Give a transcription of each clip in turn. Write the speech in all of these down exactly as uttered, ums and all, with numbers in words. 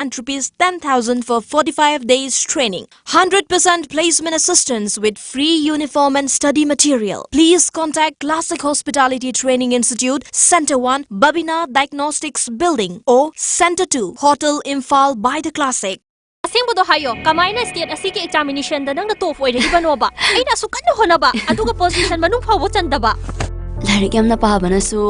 and rupees ten thousand for forty-five days training. Hundred percent placement assistance with free uniform and study material. Please contact Classic Hospitality Training Institute, Center one, Babina Diagnostics Building, or Center two, Hotel Imphal by the Classic. ꯑꯁꯦꯡꯕꯗꯣ ꯍꯥꯏꯌꯣ, ꯀꯃꯥꯏꯅ state ꯑꯁꯤꯒꯤ ꯑꯦꯛꯖꯥꯃꯤꯅꯦꯁꯟꯗ ꯅꯪꯅ ꯇꯣꯞ ꯑꯣꯏꯔꯛꯏꯕꯅꯣꯕ? ꯑꯩꯅ ꯑꯁꯨꯛ ꯀꯟꯅ ꯍꯣꯠꯅꯕ, ꯑꯗꯨꯒ position ꯃꯅꯨꯡ ꯐꯥꯎꯕ ꯆꯟꯗꯕ꯫ ꯂꯥꯏꯔꯤꯛ ꯌꯥꯝꯅ ꯄꯥꯕꯅꯁꯨ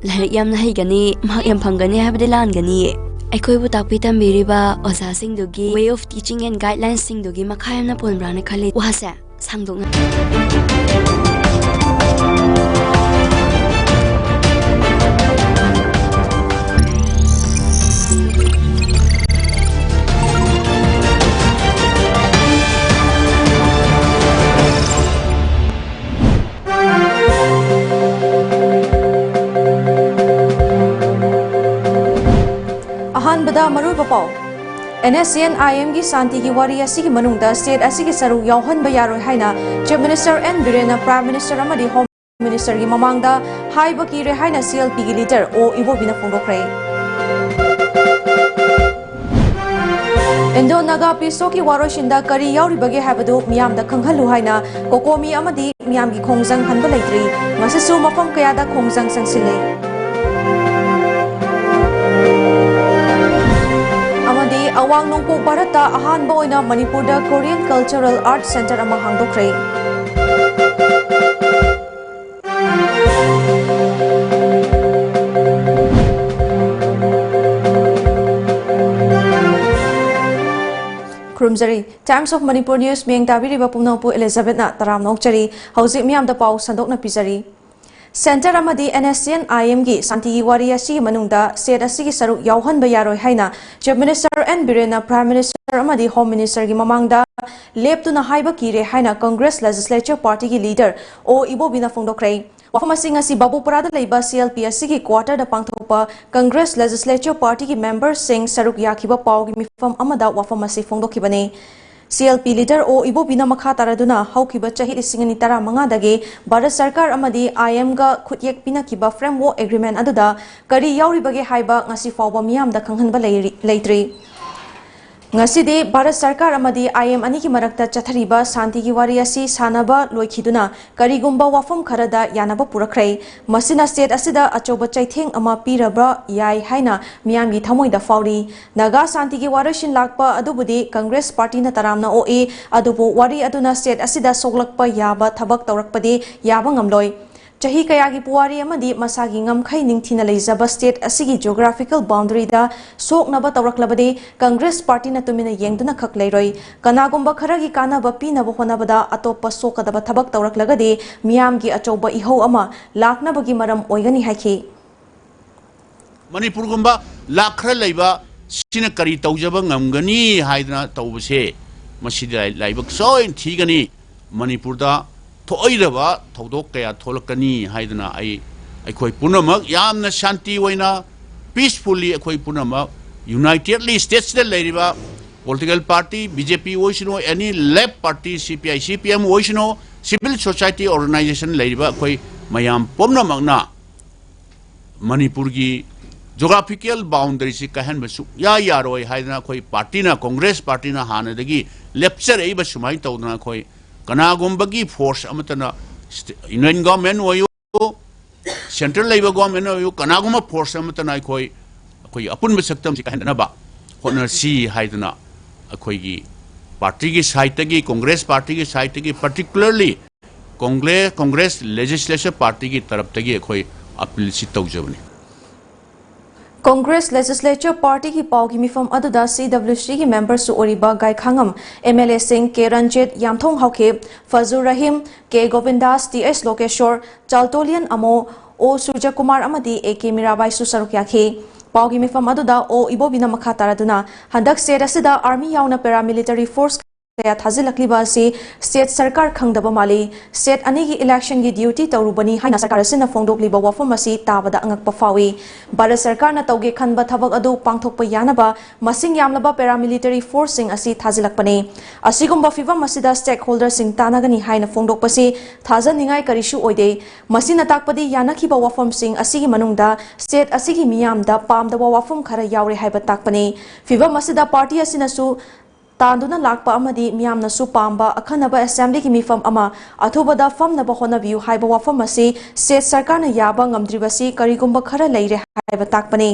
ꯂꯥꯏꯔꯤꯛ ꯌꯥꯝꯅ ꯍꯩꯒꯅꯤ, ꯃꯍꯥꯛ ꯌꯥꯝ ꯐꯪꯒꯅꯤ ꯍꯥꯏꯕꯗꯤ ꯂꯥꯟꯒꯅꯤꯌꯦ꯫ ꯑꯩꯈꯣꯏꯕꯨ ꯇꯥꯛꯄꯤ ꯇꯝꯕꯤꯔꯤꯕ ꯑꯣꯖꯥꯁꯤꯡꯗꯨꯒꯤ way of teaching and guidelines ꯁꯤꯡꯗꯨꯒꯤ ꯃꯈꯥ ꯌꯥꯝꯅ ꯄꯣꯟꯕ꯭ꯔꯥꯅ ꯈꯜꯂꯤ꯫ ꯋꯥꯁꯦ ꯁꯥꯡꯗꯣꯛꯅ ꯑꯍꯥꯟꯕꯗ ꯃꯔꯨꯑꯣꯏꯕ ꯄꯥꯎ꯫ NSCN-IM ꯒꯤ ꯁꯥꯟꯇꯤꯒꯤ ꯋꯥꯔꯤ ꯑꯁꯤꯒꯤ ꯃꯅꯨꯡꯗ ꯁ꯭ꯇꯦꯠ ꯑꯁꯤꯒꯤ ꯁꯔꯨꯛ ꯌꯥꯎꯍꯟꯕ ꯌꯥꯔꯣꯏ ꯍꯥꯏꯅ Chief Minister N ꯕꯤꯔꯦꯟꯅ Prime Minister ꯑꯃꯗꯤ Home Minister ꯒꯤ ꯃꯃꯥꯡꯗ ꯍꯥꯏꯕ ꯀꯤꯔꯦ ꯍꯥꯏꯅ CLP ꯒꯤ leader ꯑꯣ ꯏꯕꯣꯕꯤꯅ ꯐꯣꯡꯗꯣꯛꯈ꯭ꯔꯦ꯫ Indo-Naga peace talk ꯀꯤ ꯋꯥꯔꯣꯏꯁꯤꯟꯗ ꯀꯔꯤ ꯌꯥꯎꯔꯤꯕꯒꯦ ꯍꯥꯏꯕꯗꯨ ꯃꯤꯌꯥꯝꯗ ꯈꯪꯍꯜꯂꯨ ꯍꯥꯏꯅ COCOMI ꯑꯃꯗꯤ ꯃꯤꯌꯥꯝꯒꯤ ꯈꯣꯡꯖꯪ ꯍꯟꯕ ꯂꯩꯇ꯭ꯔꯤ꯫ ꯉꯁꯤꯁꯨ ꯃꯐꯝ ꯀꯌꯥꯗ ꯈꯣꯡꯖꯪ ꯆꯪꯁꯤꯜꯂꯤ꯫ ꯑꯃꯗꯤ ꯑꯋꯥꯡ ꯅꯣꯡꯄꯣꯛ ꯚꯥꯔꯠꯇ ꯑꯍꯥꯟꯕ ꯑꯣꯏꯅ ꯃꯅꯤꯄꯨꯔꯗ Korean Cultural Art Center ꯑꯃ ꯍꯥꯡꯗꯣꯛꯈ꯭ꯔꯦ꯫ ꯈꯨꯔꯨꯝꯖꯔꯤ꯫ Times of Manipur News ꯃꯤꯌꯦꯡ ꯇꯥꯕꯤꯔꯤꯕ ꯄꯨꯝꯅꯃꯛꯄꯨ ꯏꯂꯤꯖꯥꯕꯦꯠꯅ ꯇꯔꯥꯝꯅ ꯑꯣꯛꯆꯔꯤ꯫ ꯍꯧꯖꯤꯛ ꯃꯤꯌꯥꯝꯗ ꯄꯥꯎ ꯁꯟꯗꯣꯛꯅ ꯄꯤꯖꯔꯤ꯫ Center ꯑꯃꯗꯤ NSCN-IM ꯒꯤ ꯁꯥꯟꯇꯤꯒꯤ ꯋꯥꯔꯤ ꯑꯁꯤꯒꯤ ꯃꯅꯨꯡꯗ ꯁ꯭ꯇꯦꯠ ꯑꯁꯤꯒꯤ ꯁꯔꯨꯛ ꯌꯥꯎꯍꯟꯕ ꯌꯥꯔꯣꯏ ꯍꯥꯏꯅ Chief Minister N ꯕꯤꯔꯦꯟꯅ Prime Minister ꯑꯃꯗꯤ Home Minister ꯒꯤ ꯃꯃꯥꯡꯗ ꯂꯦꯞꯇꯨꯅ ꯍꯥꯏꯕ ꯀꯤꯔꯦ ꯍꯥꯏꯅ Congress Legislature Party ꯒꯤ leader ꯑꯣ ꯏꯕꯣꯕꯤꯅ ꯐꯣꯡꯗꯣꯛꯈ꯭ꯔꯦ꯫ ꯋꯥꯐꯝ ꯑꯁꯤ ꯉꯁꯤ ꯕꯥꯕꯨꯄꯨꯔꯥꯗ ꯂꯩꯕ CLP ꯑꯁꯤꯒꯤ quarter ꯗ ꯄꯥꯡꯊꯣꯛꯄ Congress Legislature Party ꯒꯤ member ꯁꯤꯡ ꯁꯔꯨꯛ ꯌꯥꯈꯤꯕ ꯄꯥꯎꯒꯤ ꯃꯤꯐꯝ ꯑꯃꯗ ꯋꯥꯐꯝ ꯑꯁꯤ ꯐꯣꯡꯗꯣꯛꯈꯤꯕꯅꯤ꯫ CLP leader ꯑꯣ ꯏꯕꯣꯕꯤꯅ ꯃꯈꯥ ꯇꯥꯔꯗꯨꯅ ꯍꯧꯈꯤꯕ ꯆꯍꯤ ꯂꯤꯁꯤꯡ ꯑꯅꯤ ꯇꯔꯥꯃꯉꯥꯗꯒꯤ ꯚꯥꯔꯠ ꯁꯔꯀꯥꯔ ꯑꯃꯗꯤ IM ꯒ ꯈꯨꯠꯌꯦꯛ ꯄꯤꯅꯈꯤꯕ framework agreement ꯑꯗꯨꯗ ꯀꯔꯤ ꯌꯥꯎꯔꯤꯕꯒꯦ ꯍꯥꯏꯕ ꯉꯁꯤ ꯐꯥꯎꯕ ꯃꯤꯌꯥꯝꯗ ꯈꯪꯍꯟꯕ ꯂꯩꯔꯤ-, ꯂꯩꯇ꯭ꯔꯤ꯫ ꯉꯁꯤꯗꯤ ꯚꯥꯔꯠ ꯁꯔꯀꯥꯔ ꯑꯃꯗꯤ ꯑꯥꯏ ꯑꯦꯝ ꯑꯅꯤꯒꯤ ꯃꯔꯛꯇ ꯆꯠꯊꯔꯤꯕ ꯁꯥꯟꯇꯤꯒꯤ ꯋꯥꯔꯤ ꯑꯁꯤ ꯁꯥꯟꯅꯕ ꯂꯣꯏꯈꯤꯗꯨꯅ ꯀꯔꯤꯒꯨꯝꯕ ꯋꯥꯐꯝ ꯈꯔꯗ ꯌꯥꯅꯕ ꯄꯨꯔꯛꯈ꯭ꯔꯦ꯫ ꯃꯁꯤꯅ ꯁ꯭ꯇꯦꯠ ꯑꯁꯤꯗ ꯑꯆꯧꯕ ꯆꯩꯊꯦꯡ ꯑꯃ ꯄꯤꯔꯕ ꯌꯥꯏ ꯍꯥꯏꯅ ꯃꯤꯌꯥꯝꯒꯤ ꯊꯃꯣꯏꯗ ꯐꯥꯎꯔꯤ꯫ ꯅꯥꯒꯥ ꯁꯥꯟꯇꯤꯒꯤ ꯋꯥꯔꯣꯏꯁꯤꯟ ꯂꯥꯛꯄ ꯑꯗꯨꯕꯨꯗꯤ ꯀꯪꯒ꯭ꯔꯦꯁ ꯄꯥꯔꯇꯤꯅ ꯇꯔꯥꯝꯅ ꯑꯣꯛꯏ, ꯑꯗꯨꯕꯨ ꯋꯥꯔꯤ ꯑꯗꯨꯅ ꯁ꯭ꯇꯦꯠ ꯑꯁꯤꯗ ꯁꯣꯛꯂꯛꯄ ꯌꯥꯕ ꯊꯕꯛ ꯇꯧꯔꯛꯄꯗꯤ ꯌꯥꯕ ꯉꯝꯂꯣꯏ꯫ ꯆꯍꯤ ꯀꯌꯥꯒꯤ ꯄꯨꯋꯥꯔꯤ ꯑꯃꯗꯤ ꯃꯁꯥꯒꯤ ꯉꯝꯈꯩ ꯅꯤꯡꯊꯤꯅ ꯂꯩꯖꯕ ꯁ꯭ꯇꯦꯠ ꯑꯁꯤꯒꯤ ꯖꯤꯑꯣꯒ꯭ꯔꯥꯐꯤꯀꯦꯜ ꯕꯥꯎꯟꯗꯔꯤꯗ ꯁꯣꯛꯅꯕ ꯇꯧꯔꯛꯂꯕꯗꯤ ꯀꯪꯒ꯭ꯔꯦꯁ ꯄꯥꯔꯇꯤꯅ ꯇꯨꯃꯤꯟꯅ ꯌꯦꯡꯗꯨꯅ ꯈꯛ ꯂꯩꯔꯣꯏ꯫ ꯀꯅꯥꯒꯨꯝꯕ ꯈꯔꯒꯤ ꯀꯥꯟꯅꯕ ꯄꯤꯅꯕ ꯍꯣꯠꯅꯕꯗ ꯑꯇꯣꯞꯄ ꯁꯣꯛꯀꯗꯕ ꯊꯕꯛ ꯇꯧꯔꯛꯂꯒꯗꯤ ꯃꯤꯌꯥꯝꯒꯤ ꯑꯆꯧꯕ ꯏꯍꯧ ꯑꯃ ꯂꯥꯛꯅꯕꯒꯤ ꯃꯔꯝ ꯑꯣꯏꯒꯅꯤ ꯍꯥꯏꯈꯤ꯫ ꯃꯅꯤꯄꯨꯔꯒꯨꯝꯕ ꯂꯥꯛ ꯈꯔ ꯂꯩꯕ ꯁꯤꯅ ꯀꯔꯤ ꯇꯧꯖꯕ ꯉꯝꯒꯅꯤ ꯍꯥꯏꯗꯅ ꯇꯧꯕꯁꯦ, ꯃꯁꯤꯗꯤ ꯂꯥꯏ-, ꯂꯥꯏꯕꯛ ꯁꯣꯏꯅ ꯊꯤꯒꯅꯤ꯫ ꯃꯅꯤꯄꯨꯔꯗ ꯊꯣꯛꯑꯣꯏꯗꯕ ꯊꯧꯗꯣꯛ ꯀꯌꯥ ꯊꯣꯛꯂꯛꯀꯅꯤ ꯍꯥꯏꯗꯅ ꯑꯩ, ꯑꯩꯈꯣꯏ ꯄꯨꯝꯅꯃꯛ ꯌꯥꯝꯅ ꯁꯥꯟꯇꯤ ꯑꯣꯏꯅ, ꯄꯤꯁꯐꯨꯜꯂꯤ ꯑꯩꯈꯣꯏ ꯄꯨꯝꯅꯃꯛ ꯌꯨꯅꯥꯏꯇꯦꯗꯂꯤ ꯁ꯭ꯇꯦꯠꯁꯤꯗ ꯂꯩꯔꯤꯕ ꯄꯣꯂꯤꯇꯤꯀꯦꯜ ꯄꯥꯔꯇꯤ, ꯕꯤ ꯖꯦ ꯄꯤ ꯑꯣꯏꯁꯅꯨ, ꯑꯦꯅꯤ ꯂꯦꯐ ꯄꯥꯔꯇꯤ, ꯁꯤ ꯄꯤ ꯑꯥꯏ, ꯁꯤ ꯄꯤ ꯑꯦꯝ ꯑꯣꯏꯁꯅꯨ, ꯁꯤꯚꯤꯜ ꯁꯣꯁꯥꯏꯇꯤ ꯑꯣꯔꯒꯅꯥꯏꯖꯦꯁꯟ ꯂꯩꯔꯤꯕ ꯑꯩꯈꯣꯏ ꯃꯌꯥꯝ ꯄꯨꯝꯅꯃꯛꯅ ꯃꯅꯤꯄꯨꯔꯒꯤ ꯖꯣꯒ꯭ꯔꯥꯐꯤꯀꯦꯜ ꯕꯥꯎꯟꯗꯔꯤꯁꯤ ꯀꯥꯏꯍꯟꯕ ꯁꯨꯛꯌꯥ ꯌꯥꯔꯣꯏ ꯍꯥꯏꯗꯅ ꯑꯩꯈꯣꯏ ꯄꯥꯔꯇꯤꯅ, ꯀꯣꯡꯒ꯭ꯔꯦꯁ ꯄꯥꯔꯇꯤꯅ ꯍꯥꯟꯅꯗꯒꯤ ꯂꯦꯞꯆꯔꯛꯏꯕ ꯁꯨꯃꯥꯏꯅ ꯇꯧꯗꯅ ꯑꯩꯈꯣꯏ ꯀꯅꯥꯒꯨꯝꯕꯒꯤ ꯐꯣꯔꯁ ꯑꯃꯠꯇꯅ ꯁ꯭ꯇꯦ-, ꯌꯨꯅꯤꯌꯟ ꯒꯣꯔꯃꯦꯟ ꯑꯣꯏꯌꯨ, ꯁꯦꯟꯇ꯭ꯔꯦꯜ ꯂꯩꯕ ꯒꯣꯔꯃꯦꯟ ꯑꯣꯏꯌꯨ, ꯀꯅꯥꯒꯨꯝꯕ ꯐꯣꯔꯁ ꯑꯃꯠꯇꯅ ꯑꯩꯈꯣꯏ, ꯑꯩꯈꯣꯏꯒꯤ ꯑꯄꯨꯟꯕ ꯁꯛꯇꯝꯁꯤ ꯀꯥꯏꯍꯟꯗꯅꯕ ꯍꯣꯠꯅꯁꯤ ꯍꯥꯏꯗꯅ ꯑꯩꯈꯣꯏꯒꯤ ꯄꯥꯔꯇꯤꯒꯤ ꯁꯥꯏꯠꯇꯒꯤ, ꯀꯣꯡꯒ꯭ꯔꯦꯁ ꯄꯥꯔꯇꯤꯒꯤ ꯁꯥꯏꯠꯇꯒꯤ, ꯄꯥꯔꯇꯤꯀꯨꯂꯔꯂꯤ ꯀꯣꯡꯒ꯭ꯔꯦ-, ꯀꯣꯡꯒ꯭ꯔꯦꯁ ꯂꯦꯖꯤꯁꯂꯦꯆꯔ ꯄꯥꯔꯇꯤꯒꯤ ꯇꯔꯞꯇꯒꯤ ꯑꯩꯈꯣꯏ ꯑꯄꯤꯜꯁꯤ ꯇꯧꯖꯕꯅꯤ꯫ ꯀꯣꯡꯒ꯭ꯔꯦꯁ ꯂꯦꯖꯤꯁꯂꯦꯆꯔ ꯄꯥꯔꯇꯤꯒꯤ ꯄꯥꯎꯒꯤ ꯃꯤꯐꯝ ꯑꯗꯨꯗ ꯁꯤ ꯗꯕ꯭ꯂꯤꯌꯨ ꯁꯤꯒꯤ ꯃꯦꯝꯕꯔꯁꯨ ꯑꯣꯏꯔꯤꯕ ꯒꯥꯏꯈꯥꯉꯝ ꯑꯦꯝ ꯑꯦꯜ ꯑꯦꯁꯤꯡ ꯀꯦ ꯔꯟꯖꯤꯠ, ꯌꯥꯝꯊꯣꯡ ꯍꯥꯎꯈꯤꯞ, ꯐꯖꯨꯔ ꯔꯍꯤꯝ, ꯀꯦ ꯒꯣꯕꯤꯟꯗꯥꯁ, ꯇꯤ ꯑꯦꯁ ꯂꯣꯀꯦꯁꯣꯔ, ꯆꯥꯜꯇꯣꯂꯤꯌꯟ ꯑꯃꯣ, ꯑꯣ ꯁꯨꯔꯖꯀꯨꯃꯥꯔ ꯑꯃꯗꯤ ꯑꯦ ꯀꯦ ꯃꯤꯔꯥꯕꯥꯏꯁꯨ ꯁꯔꯨꯛ ꯌꯥꯈꯤ꯫ ꯄꯥꯎꯒꯤ ꯃꯤꯐꯝ ꯑꯗꯨꯗ ꯑꯣ ꯏꯕꯣꯕꯤꯅ ꯃꯈꯥ ꯇꯥꯔꯗꯨꯅ ꯍꯟꯗꯛ ꯁ꯭ꯇꯦꯠ ꯑꯁꯤꯗ ꯑꯥꯔꯃꯤ ꯌꯥꯎꯅ ꯄꯦꯔꯥꯃꯤꯂꯤꯇꯔꯤ ꯐꯣꯔꯁ ꯀꯌꯥ ꯊꯥꯖꯤꯜꯂꯛꯂꯤꯕ ꯑꯁꯤ ꯁ꯭ꯇꯦꯠ ꯁꯔꯀꯥꯔ ꯈꯪꯗꯕ ꯃꯥꯜꯂꯤ꯫ ꯁ꯭ꯇꯦꯠ ꯑꯅꯤꯒꯤ ꯏꯂꯦꯛꯁꯟꯒꯤ ꯗ꯭ꯌꯨꯇꯤ ꯇꯧꯔꯨꯕꯅꯤ ꯍꯥꯏꯅ ꯁꯔꯀꯥꯔ ꯑꯁꯤꯅ ꯐꯣꯡꯗꯣꯛꯂꯤꯕ ꯋꯥꯐꯝ ꯑꯁꯤ ꯇꯥꯕꯗ ꯑꯉꯛꯄ ꯐꯥꯎꯏ꯫ ꯚꯥꯔꯠ ꯁꯔꯀꯥꯔꯅ ꯇꯧꯒꯦ ꯈꯟꯕ ꯊꯕꯛ ꯑꯗꯨ ꯄꯥꯡꯊꯣꯛꯄ ꯌꯥꯅꯕ ꯃꯁꯤꯡ ꯌꯥꯝꯂꯕ ꯄꯦꯔꯥꯃꯤꯂꯤꯇꯔꯤ ꯐꯣꯔꯁꯁꯤꯡ ꯑꯁꯤ ꯊꯥꯖꯤꯜꯂꯛꯄꯅꯤ꯫ ꯑꯁꯤꯒꯨꯝꯕ ꯐꯤꯚꯝ ꯑꯁꯤꯗ ꯁ꯭ꯇꯦꯛꯍꯣꯜꯗꯔꯁꯤꯡ ꯇꯥꯟꯅꯒꯅꯤ ꯍꯥꯏꯅ ꯐꯣꯡꯗꯣꯛꯄꯁꯤ ꯊꯥꯖꯅꯤꯡꯉꯥꯏ ꯀꯔꯤꯁꯨ ꯑꯣꯏꯗꯦ꯫ ꯃꯁꯤꯅ ꯇꯥꯛꯄꯗꯤ ꯌꯥꯅꯈꯤꯕ ꯋꯥꯐꯝꯁꯤꯡ ꯑꯁꯤꯒꯤ ꯃꯅꯨꯡꯗ ꯁ꯭ꯇꯦꯠ ꯑꯁꯤꯒꯤ ꯃꯤꯌꯥꯝꯗ ꯄꯥꯝꯗꯕ ꯋꯥꯐꯝ ꯈꯔ ꯌꯥꯎꯔꯦ ꯍꯥꯏꯕ ꯇꯥꯛꯄꯅꯤ꯫ ꯐꯤꯚꯝ ꯑꯁꯤꯗ ꯄꯥꯔꯇꯤ ꯑꯁꯤꯅꯁꯨ ꯇꯥꯟꯗꯨꯅ ꯂꯥꯛꯄ ꯑꯃꯗꯤ ꯃꯤꯌꯥꯝꯅꯁꯨ ꯄꯥꯝꯕ ꯑꯈꯟꯅꯕ ꯑꯦꯁꯦꯝꯕ꯭ꯂꯤꯒꯤ ꯃꯤꯐꯝ ꯑꯃ ꯑꯊꯨꯕꯗ ꯐꯝꯅꯕ ꯍꯣꯠꯅꯕꯤꯌꯨ ꯍꯥꯏꯕ ꯋꯥꯐꯝ ꯑꯁꯤ ꯁ꯭ꯇꯦꯠ ꯁꯔꯀꯥꯔꯅ ꯌꯥꯕ ꯉꯝꯗ꯭ꯔꯤꯕꯁꯤ ꯀꯔꯤꯒꯨꯝꯕ ꯈꯔ ꯂꯩꯔꯦ ꯍꯥꯏꯕ ꯇꯥꯛꯄꯅꯤ꯫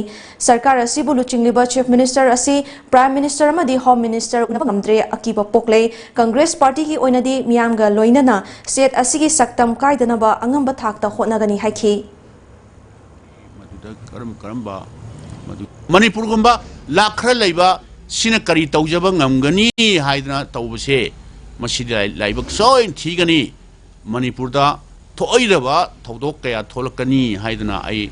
ꯁꯔꯀꯥꯔ ꯑꯁꯤꯕꯨ ꯂꯨꯆꯤꯡꯂꯤꯕ ꯆꯤꯐ ꯃꯤꯅꯤꯁꯇꯔ ꯑꯁꯤ ꯄ꯭ꯔꯥꯏꯝ ꯃꯤꯅꯤꯁꯇꯔ ꯑꯃꯗꯤ ꯍꯣꯝ ꯃꯤꯅꯤꯁꯇꯔ ꯎꯅꯕ ꯉꯝꯗ꯭ꯔꯦ ꯑꯀꯤꯕ ꯄꯣꯛꯂꯦ꯫ ꯀꯪꯒ꯭ꯔꯦꯁ ꯄꯥꯔꯇꯤꯒꯤ ꯑꯣꯏꯅꯗꯤ ꯃꯤꯌꯥꯝꯒ ꯂꯣꯏꯅꯅ ꯁ꯭ꯇꯦꯠ ꯑꯁꯤꯒꯤ ꯁꯛꯇꯝ ꯀꯥꯏꯗꯅꯕ ꯑꯉꯝꯕ ꯊꯥꯛꯇ ꯍꯣꯠꯅꯒꯅꯤ ꯍꯥꯏꯈꯤ꯫ ꯃꯗꯨꯗ ꯀꯔꯝ ꯀꯔꯝꯕ ꯃꯗꯨ ꯃꯅꯤꯄꯨꯔꯒꯨꯝꯕ ꯂꯥꯛ ꯈꯔ ꯂꯩꯕ ꯁꯤꯅ ꯀꯔꯤ ꯇꯧꯖꯕ ꯉꯝꯒꯅꯤ ꯍꯥꯏꯗꯅ ꯇꯧꯕꯁꯦ, ꯃꯁꯤꯗꯤ ꯂꯥꯏ- ꯂꯥꯏꯕꯛ ꯁꯣꯏꯅ ꯊꯤꯒꯅꯤ꯫ ꯃꯅꯤꯄꯨꯔꯗ ꯊꯣꯛꯑꯣꯏꯗꯕ ꯊꯧꯗꯣꯛ ꯀꯌꯥ ꯊꯣꯛꯂꯛꯀꯅꯤ ꯍꯥꯏꯗꯅ ꯑꯩ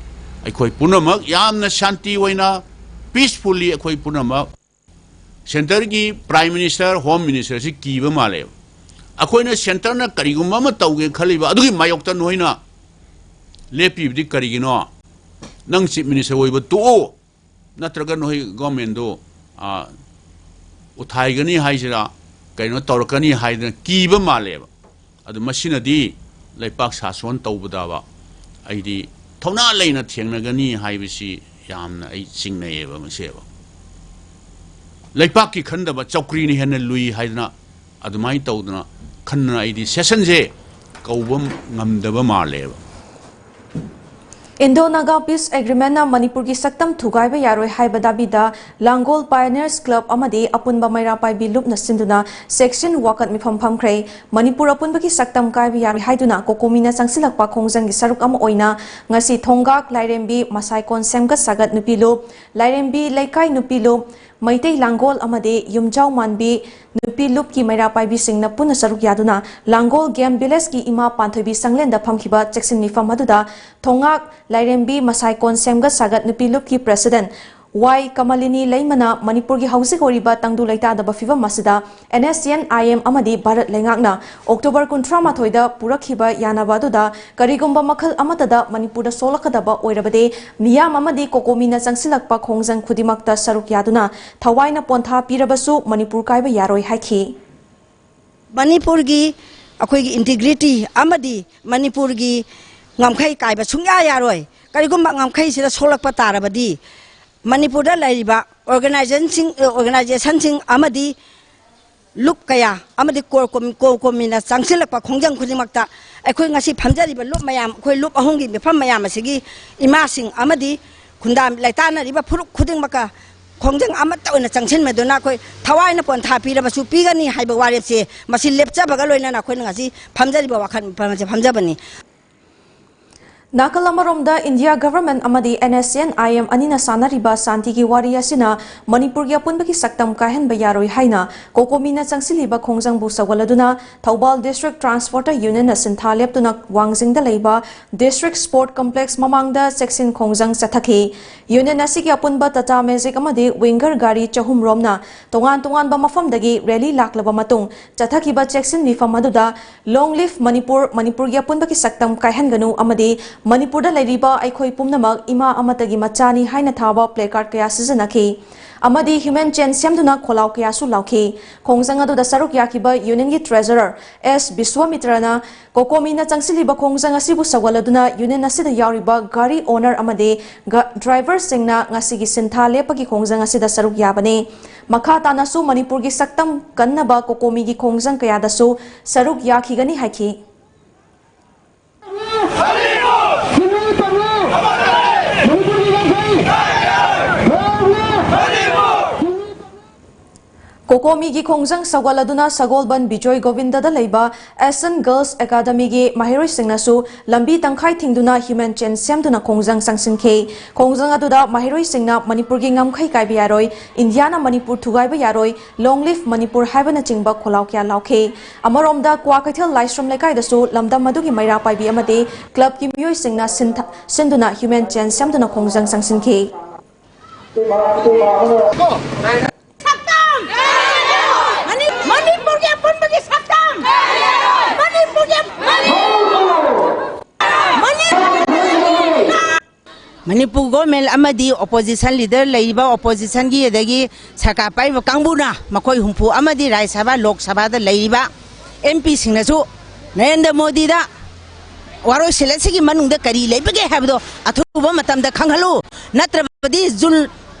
ꯑꯩꯈꯣꯏ ꯄꯨꯝꯅꯃꯛ ꯌꯥꯝꯅ ꯁꯥꯟꯇꯤ ꯑꯣꯏꯅ, ꯄꯤꯁꯐꯨꯜꯂꯤ ꯑꯩꯈꯣꯏ ꯄꯨꯝꯅꯃꯛ ꯁꯦꯟꯇꯔꯒꯤ ꯄ꯭ꯔꯥꯏꯝ ꯃꯤꯅꯤꯁꯇꯔ, ꯍꯣꯝ ꯃꯤꯅꯤꯁꯇꯔꯁꯤ ꯀꯤꯕ ꯃꯥꯜꯂꯦꯕ꯫ ꯑꯩꯈꯣꯏꯅ ꯁꯦꯟꯇꯔꯅ ꯀꯔꯤꯒꯨꯝꯕ ꯑꯃ ꯇꯧꯒꯦ ꯈꯜꯂꯤꯕ ꯑꯗꯨꯒꯤ ꯃꯥꯌꯣꯛꯇ ꯅꯣꯏꯅ ꯂꯦꯞꯄꯤꯕꯗꯤ ꯀꯔꯤꯒꯤꯅꯣ? ꯅꯪ ꯆꯤꯐ ꯃꯤꯅꯤꯁꯇꯔ ꯑꯣꯏꯕ ꯇꯣꯛꯑꯣ, ꯅꯠꯇ꯭ꯔꯒ ꯅꯣꯏ ꯒꯣꯔꯃꯦꯟꯗꯣ, ꯑ, ꯎꯊꯥꯏꯒꯅꯤ ꯍꯥꯏꯁꯤꯔꯥ, ꯀꯩꯅꯣ ꯇꯧꯔꯛꯀꯅꯤ ꯍꯥꯏꯗꯅ ꯀꯤꯕ ꯃꯥꯜꯂꯦꯕ꯫ ꯑꯗꯨ ꯃꯁꯤꯅꯗꯤ ꯂꯩꯄꯥꯛ ꯁꯥꯁꯣꯟ ꯇꯧꯕꯗꯕ ꯑꯩꯗꯤ ꯊꯧꯅꯥ ꯂꯩꯅ ꯊꯦꯡꯅꯒꯅꯤ ꯍꯥꯏꯕꯁꯤ ꯌꯥꯝꯅ ꯑꯩ ꯆꯤꯡꯅꯩꯌꯦꯕ꯫ ꯃꯁꯦꯕ ꯂꯩꯄꯥꯛꯀꯤ ꯈꯟꯗꯕ ꯆꯧꯀ꯭ꯔꯤꯅ ꯍꯦꯟꯅ ꯂꯨꯏ ꯍꯥꯏꯗꯅ ꯑꯗꯨꯃꯥꯏꯅ ꯇꯧꯗꯅ ꯈꯟꯗꯅ ꯑꯩꯗꯤ ꯁꯦꯁꯟꯁꯦ ꯀꯧꯕ ꯉꯝꯗꯕ ꯃꯥꯜꯂꯦꯕ꯫ ꯏꯟꯗꯣ ꯅꯥꯒꯥ ꯄꯤꯁ ꯑꯦꯒ꯭ꯔꯤꯃꯦꯟꯅ ꯃꯅꯤꯄꯨꯔꯒꯤ ꯁꯛꯇꯝ ꯊꯨꯒꯥꯏꯕ ꯌꯥꯔꯣꯏ ꯍꯥꯏꯕ ꯗꯥꯕꯤꯗ ꯂꯥꯡꯒꯣꯜ ꯄꯥꯏꯑꯣꯅꯤꯌꯔꯁ ꯀ꯭ꯂꯕ ꯑꯃꯗꯤ ꯑꯄꯨꯟꯕ ꯃꯩꯔꯥ ꯄꯥꯏꯕꯤ ꯂꯨꯞꯅ ꯁꯤꯟꯗꯨꯅ ꯁꯦꯛꯁꯟ ꯋꯥꯀꯠ ꯃꯤꯐꯝ ꯐꯝꯈ꯭ꯔꯦ꯫ ꯃꯅꯤꯄꯨꯔ ꯑꯄꯨꯟꯕꯒꯤ ꯁꯛꯇꯝ ꯀꯥꯏꯕ ꯌꯥꯔꯣꯏ ꯍꯥꯏꯗꯨꯅ ꯀꯣꯀꯣꯃꯤꯅ ꯆꯪꯁꯤꯜꯂꯛꯄ ꯈꯣꯡꯖꯪꯒꯤ ꯁꯔꯨꯛ ꯑꯃ ꯑꯣꯏꯅ ꯉꯁꯤ ꯊꯣꯡꯒꯥꯛ, ꯂꯥꯏꯔꯦꯝꯕꯤ, ꯃꯁꯥꯏꯀꯣꯟ ꯁꯦꯝꯒꯠ ꯁꯥꯒꯠ ꯅꯨꯄꯤ ꯂꯨꯞ, ꯂꯥꯏꯔꯦꯝꯕꯤ ꯂꯩꯀꯥꯏ ꯅꯨꯄꯤ ꯂꯨꯞ, ꯃꯩꯇꯩ ꯂꯥꯡꯒꯣꯜ ꯑꯃꯗꯤ ꯌꯨꯝꯖꯥꯎ ꯃꯥꯟꯕꯤ ꯅꯨꯄꯤ ꯂꯨꯞꯀꯤ ꯃꯩꯔꯥ ꯄꯥꯏꯕꯤꯁꯤꯡꯅ ꯄꯨꯟꯅ ꯁꯔꯨꯛ ꯌꯥꯗꯨꯅ ꯂꯥꯡꯒꯣꯜ ꯒꯦꯝ ꯚꯤꯂꯦꯖꯀꯤ ꯏꯃꯥ ꯄꯥꯟꯊꯣꯏꯕꯤ ꯁꯪꯂꯦꯟꯗ ꯐꯝꯈꯤꯕ ꯆꯦꯛꯁꯤꯟ ꯃꯤꯐꯝ ꯑꯗꯨꯗ ꯊꯣꯡꯒꯥꯛ, ꯂꯥꯏꯔꯦꯝꯕꯤ, ꯃꯁꯥꯏꯀꯣꯟ ꯁꯦꯝꯒꯠ ꯁꯥꯒꯠ ꯅꯨꯄꯤ ꯂꯨꯞꯀꯤ ꯄ꯭ꯔꯦꯁꯤꯗꯦꯟꯠ ꯋꯥꯏ ꯀꯃꯂꯤꯅꯤ ꯂꯩꯃꯅ ꯃꯅꯤꯄꯨꯔꯒꯤ ꯍꯧꯖꯤꯛ ꯑꯣꯏꯔꯤꯕ ꯇꯪꯗꯨ ꯂꯩꯇꯥꯗꯕ ꯐꯤꯚꯝ ꯑꯁꯤꯗ NSCN IM ꯑꯃꯗꯤ ꯚꯥꯔꯠ ꯂꯩꯉꯥꯛꯅ October ꯀꯨꯟꯊ꯭ꯔꯥ ꯃꯥꯊꯣꯏꯗ ꯄꯨꯔꯛꯈꯤꯕ ꯌꯥꯅꯕ ꯑꯗꯨꯗ ꯀꯔꯤꯒꯨꯝꯕ ꯃꯈꯜ ꯑꯃꯠꯇꯗ ꯃꯅꯤꯄꯨꯔꯗ ꯁꯣꯛꯂꯛꯀꯗꯕ ꯑꯣꯏꯔꯕꯗꯤ ꯃꯤꯌꯥꯝ ꯑꯃꯗꯤ ꯀꯣꯀꯣꯃꯤꯅ ꯆꯪꯁꯤꯜꯂꯛꯄ ꯈꯣꯡꯖꯪ ꯈꯨꯗꯤꯡꯃꯛꯇ ꯁꯔꯨꯛ ꯌꯥꯗꯨꯅ ꯊꯋꯥꯏꯅ ꯄꯣꯟꯊꯥ ꯄꯤꯔꯕꯁꯨ ꯃꯅꯤꯄꯨꯔ ꯀꯥꯏꯕ ꯌꯥꯔꯣꯏ ꯍꯥꯏꯈꯤ꯫ ꯃꯅꯤꯄꯨꯔꯒꯤ ꯑꯩꯈꯣꯏꯒꯤ integrity ꯑꯃꯗꯤ ꯃꯅꯤꯄꯨꯔꯒꯤ ꯉꯝꯈꯩ ꯀꯥꯏꯕ ꯁꯨꯡꯌꯥ ꯌꯥꯔꯣꯏ꯫ ꯀꯔꯤꯒꯨꯝꯕ ꯉꯝꯈꯩꯁꯤꯗ ꯁꯣꯛꯂꯛꯄ ꯇꯥꯔꯕꯗꯤ ꯃꯅꯤꯄꯨꯔꯗ ꯂꯩꯔꯤꯕ organizationꯁꯤꯡ, organizationꯁꯤꯡ ꯑꯃꯗꯤ ꯂꯨꯞ ꯀꯌꯥ ꯑꯃꯗꯤ core com-, core ꯀꯣꯃꯤꯅ ꯆꯪꯁꯤꯜꯂꯛꯄ ꯈꯣꯡꯖꯪ ꯈꯨꯗꯤꯡꯃꯛꯇ ꯑꯩꯈꯣꯏ ꯉꯁꯤ ꯐꯝꯖꯔꯤꯕ ꯂꯨꯞ ꯃꯌꯥꯝ, ꯑꯩꯈꯣꯏ ꯂꯨꯞ ꯑꯍꯨꯝꯒꯤ ꯃꯤꯐꯝ ꯃꯌꯥꯝ ꯑꯁꯤꯒꯤ ꯏꯃꯥꯁꯤꯡ ꯑꯃꯗꯤ ꯈꯨꯟꯗꯥ ꯂꯩꯇꯥꯅꯔꯤꯕ ꯐꯨꯔꯨꯞ ꯈꯨꯗꯤꯡꯃꯛꯀ ꯈꯣꯡꯖꯪ ꯑꯃꯠꯇ ꯑꯣꯏꯅ ꯆꯪꯁꯤꯟꯃꯤꯗꯨꯅ ꯑꯩꯈꯣꯏ ꯊꯋꯥꯏꯅ ꯄꯣꯟꯊꯥ ꯄꯤꯔꯕꯁꯨ ꯄꯤꯒꯅꯤ ꯍꯥꯏꯕ ꯋꯥꯔꯦꯞꯁꯦ ꯃꯁꯤ ꯂꯦꯞꯆꯕꯒ ꯂꯣꯏꯅꯅ ꯑꯩꯈꯣꯏꯅ ꯉꯁꯤ ꯐꯝꯖꯔꯤꯕ ꯋꯥꯈꯜ ꯃꯤꯐꯝ ꯑꯁꯤ ꯐꯝꯖꯕꯅꯤ꯫ ꯅꯥꯀꯜ ꯑꯃꯔꯣꯝꯗ India Government ꯑꯃꯗꯤ NSCN IM ꯑꯅꯤꯅ ꯁꯥꯟꯅꯔꯤꯕ ꯁꯥꯟꯇꯤꯒꯤ ꯋꯥꯔꯤ ꯑꯁꯤꯅ ꯃꯅꯤꯄꯨꯔꯒꯤ ꯑꯄꯨꯟꯕꯒꯤ ꯁꯛꯇꯝ ꯀꯥꯏꯍꯟꯕ ꯌꯥꯔꯣꯏ ꯍꯥꯏꯅ ꯀꯣꯀꯣꯃꯤꯅ ꯆꯪꯁꯤꯜꯂꯤꯕ ꯈꯣꯡꯖꯪꯕꯨ ꯁꯧꯒꯠꯂꯗꯨꯅ ꯊꯧꯕꯥꯜ District Transporter Unionꯅ ꯁꯤꯟꯊꯥ ꯂꯦꯞꯇꯨꯅ ꯋꯥꯡꯖꯤꯡꯗ ꯂꯩꯕ District Sport Complex ꯃꯃꯥꯡꯗ ꯆꯦꯛꯁꯤꯟ ꯈꯣꯡꯖꯪ ꯆꯠꯊꯈꯤ꯫ Union ꯑꯁꯤꯒꯤ ꯑꯄꯨꯟꯕ Tata Magic ꯑꯃꯗꯤ Winger ꯒꯥꯔꯤ ꯆꯍꯨꯝ ꯔꯣꯝꯅ ꯇꯣꯉꯥꯟ ꯇꯣꯉꯥꯟꯕ ꯃꯐꯝꯗꯒꯤ rally ꯂꯥꯛꯂꯕ ꯃꯇꯨꯡ ꯆꯠꯊꯈꯤꯕ ꯆꯦꯛꯁꯤꯟ ꯃꯤꯐꯝ ꯑꯗꯨꯗ Long live ꯃꯅꯤꯄꯨꯔ, ꯃꯅꯤꯄꯨꯔꯒꯤ ꯑꯄꯨꯟꯕꯒꯤ ꯁꯛꯇꯝ ꯀꯥꯏꯍꯟꯒꯅꯨ ꯑꯃꯗꯤ ꯃꯅꯤꯄꯨꯔꯗ ꯂꯩꯔꯤꯕ ꯑꯩꯈꯣꯏ ꯄꯨꯝꯅꯃꯛ ꯏꯃꯥ ꯑꯃꯠꯇꯒꯤ ꯃꯆꯥꯅꯤ ꯍꯥꯏꯅ ꯊꯥꯕ placard ꯀꯌꯥ ꯁꯤꯖꯤꯟꯅꯈꯤ ꯑꯃꯗꯤ human chain ꯁꯦꯝꯗꯨꯅ ꯈꯣꯜꯂꯥꯎ ꯀꯌꯥꯁꯨ ꯂꯥꯎꯈꯤ꯫ ꯈꯣꯡꯖꯪ ꯑꯗꯨꯗ ꯁꯔꯨꯛ ꯌꯥꯈꯤꯕ Unionꯒꯤ Treasurer S ꯕꯤꯁ꯭ꯋꯥꯃꯤꯇ꯭ꯔꯅ ꯀꯣꯀꯣꯃꯤꯅ ꯆꯪꯁꯤꯜꯂꯤꯕ ꯈꯣꯡꯖꯪ ꯑꯁꯤꯕꯨ ꯁꯧꯒꯠꯂꯗꯨꯅ Union ꯑꯁꯤꯗ ꯌꯥꯎꯔꯤꯕ ꯒꯥꯔꯤ owner ꯑꯃꯗꯤ ꯒ-, driverꯁꯤꯡꯅ ꯉꯁꯤꯒꯤ ꯁꯤꯟꯊꯥ ꯂꯦꯞꯄꯒꯤ ꯈꯣꯡꯖꯪ ꯑꯁꯤꯗ ꯁꯔꯨꯛ ꯌꯥꯕꯅꯤ꯫ ꯃꯈꯥ ꯇꯥꯅꯁꯨ ꯃꯅꯤꯄꯨꯔꯒꯤ ꯁꯛꯇꯝ ꯀꯟꯅꯕ ꯀꯣꯀꯣꯃꯤꯒꯤ ꯈꯣꯡꯖꯪ ꯀꯌꯥꯗꯁꯨ ꯁꯔꯨꯛ ꯌꯥꯈꯤꯒꯅꯤ ꯍꯥꯏꯈꯤ꯫ ꯀꯣꯀꯣꯃꯤꯒꯤ ꯈꯣꯡꯖꯪ ꯁꯧꯒꯠꯂꯗꯨꯅ ꯁꯒꯣꯜꯕꯟ ꯕꯤꯖꯣꯏ ꯒꯣꯕꯤꯟꯗꯗ ꯂꯩꯕ Asian Girls Academyꯒꯤ ꯃꯍꯩꯔꯣꯏꯁꯤꯡꯅꯁꯨ ꯂꯝꯕꯤ ꯇꯪꯈꯥꯏ ꯊꯤꯡꯗꯨꯅ human chain ꯁꯦꯝꯗꯨꯅ ꯈꯣꯡꯖꯪ ꯆꯪꯁꯤꯟꯈꯤ꯫ ꯈꯣꯡꯖꯪ ꯑꯗꯨꯗ ꯃꯍꯩꯔꯣꯏꯁꯤꯡꯅ "ꯃꯅꯤꯄꯨꯔꯒꯤ ꯉꯝꯈꯩ ꯀꯥꯏꯕ ꯌꯥꯔꯣꯏ, ꯏꯟꯗꯤꯌꯥꯅ ꯃꯅꯤꯄꯨꯔ ꯊꯨꯒꯥꯏꯕ ꯌꯥꯔꯣꯏ, Long live ꯃꯅꯤꯄꯨꯔ" ꯍꯥꯏꯕꯅꯆꯤꯡꯕ ꯈꯣꯜꯂꯥꯎ ꯀꯌꯥ ꯂꯥꯎꯈꯤ꯫ ꯑꯃꯔꯣꯝꯗ ꯀ꯭ꯋꯥꯀꯩꯊꯦꯜ ꯂꯥꯏꯁ꯭ꯔꯝ ꯂꯩꯀꯥꯏꯗꯁꯨ ꯂꯝꯗꯝ ꯑꯗꯨꯒꯤ ꯃꯩꯔꯥ ꯄꯥꯏꯕꯤ ꯑꯃꯗꯤ clubꯀꯤ ꯃꯤꯑꯣꯏꯁꯤꯡꯅ ꯁꯤꯟꯊ-, ꯁꯤꯟꯗꯨꯅ human chain ꯁꯦꯝꯗꯨꯅ ꯈꯣꯡꯖꯪ ꯆꯪꯁꯤꯟꯈꯤ꯫ ꯁꯛꯇꯝ! ꯃꯅꯤ-, ꯃꯅꯤꯄꯨꯔꯒꯤ ꯑꯄꯨꯟꯕꯒꯤ ꯁꯛꯇꯝ! ꯃꯅꯤꯄꯨꯔꯒꯤ ꯃꯅꯤꯄꯨꯔ ꯃꯅꯤꯄꯨꯔ ꯒꯣꯔꯃꯦꯟ ꯑꯃꯗꯤ ꯑꯣꯄꯣꯖꯤꯁꯟ ꯂꯤꯗꯔ ꯂꯩꯔꯤꯕ ꯑꯣꯄꯣꯖꯤꯁꯟꯒꯤ, ꯑꯗꯒꯤ ꯁꯔꯀꯥꯔ ꯄꯥꯏꯔꯤꯕ ꯀꯥꯡꯕꯨꯅ ꯃꯈꯣꯏ ꯍꯨꯝꯐꯨ ꯑꯃꯗꯤ ꯔꯥꯖ꯭ꯌ ꯁꯚꯥ, ꯂꯣꯛ ꯁꯚꯥꯗ ꯂꯩꯔꯤꯕ ꯑꯦꯝ ꯄꯤꯁꯤꯡꯅꯁꯨ ꯅꯔꯦꯟꯗ꯭ꯔ ꯃꯣꯗꯤꯗ ꯋꯥꯔꯣꯏꯁꯤꯟ ꯑꯁꯤꯒꯤ ꯃꯅꯨꯡꯗ ꯀꯔꯤ ꯂꯩꯕꯒꯦ ꯍꯥꯏꯕꯗꯣ ꯑꯊꯨꯕ ꯃꯇꯝꯗ ꯈꯪꯍꯜꯂꯨ, ꯅꯠꯇ꯭ꯔꯕꯗꯤ ꯖꯨꯟ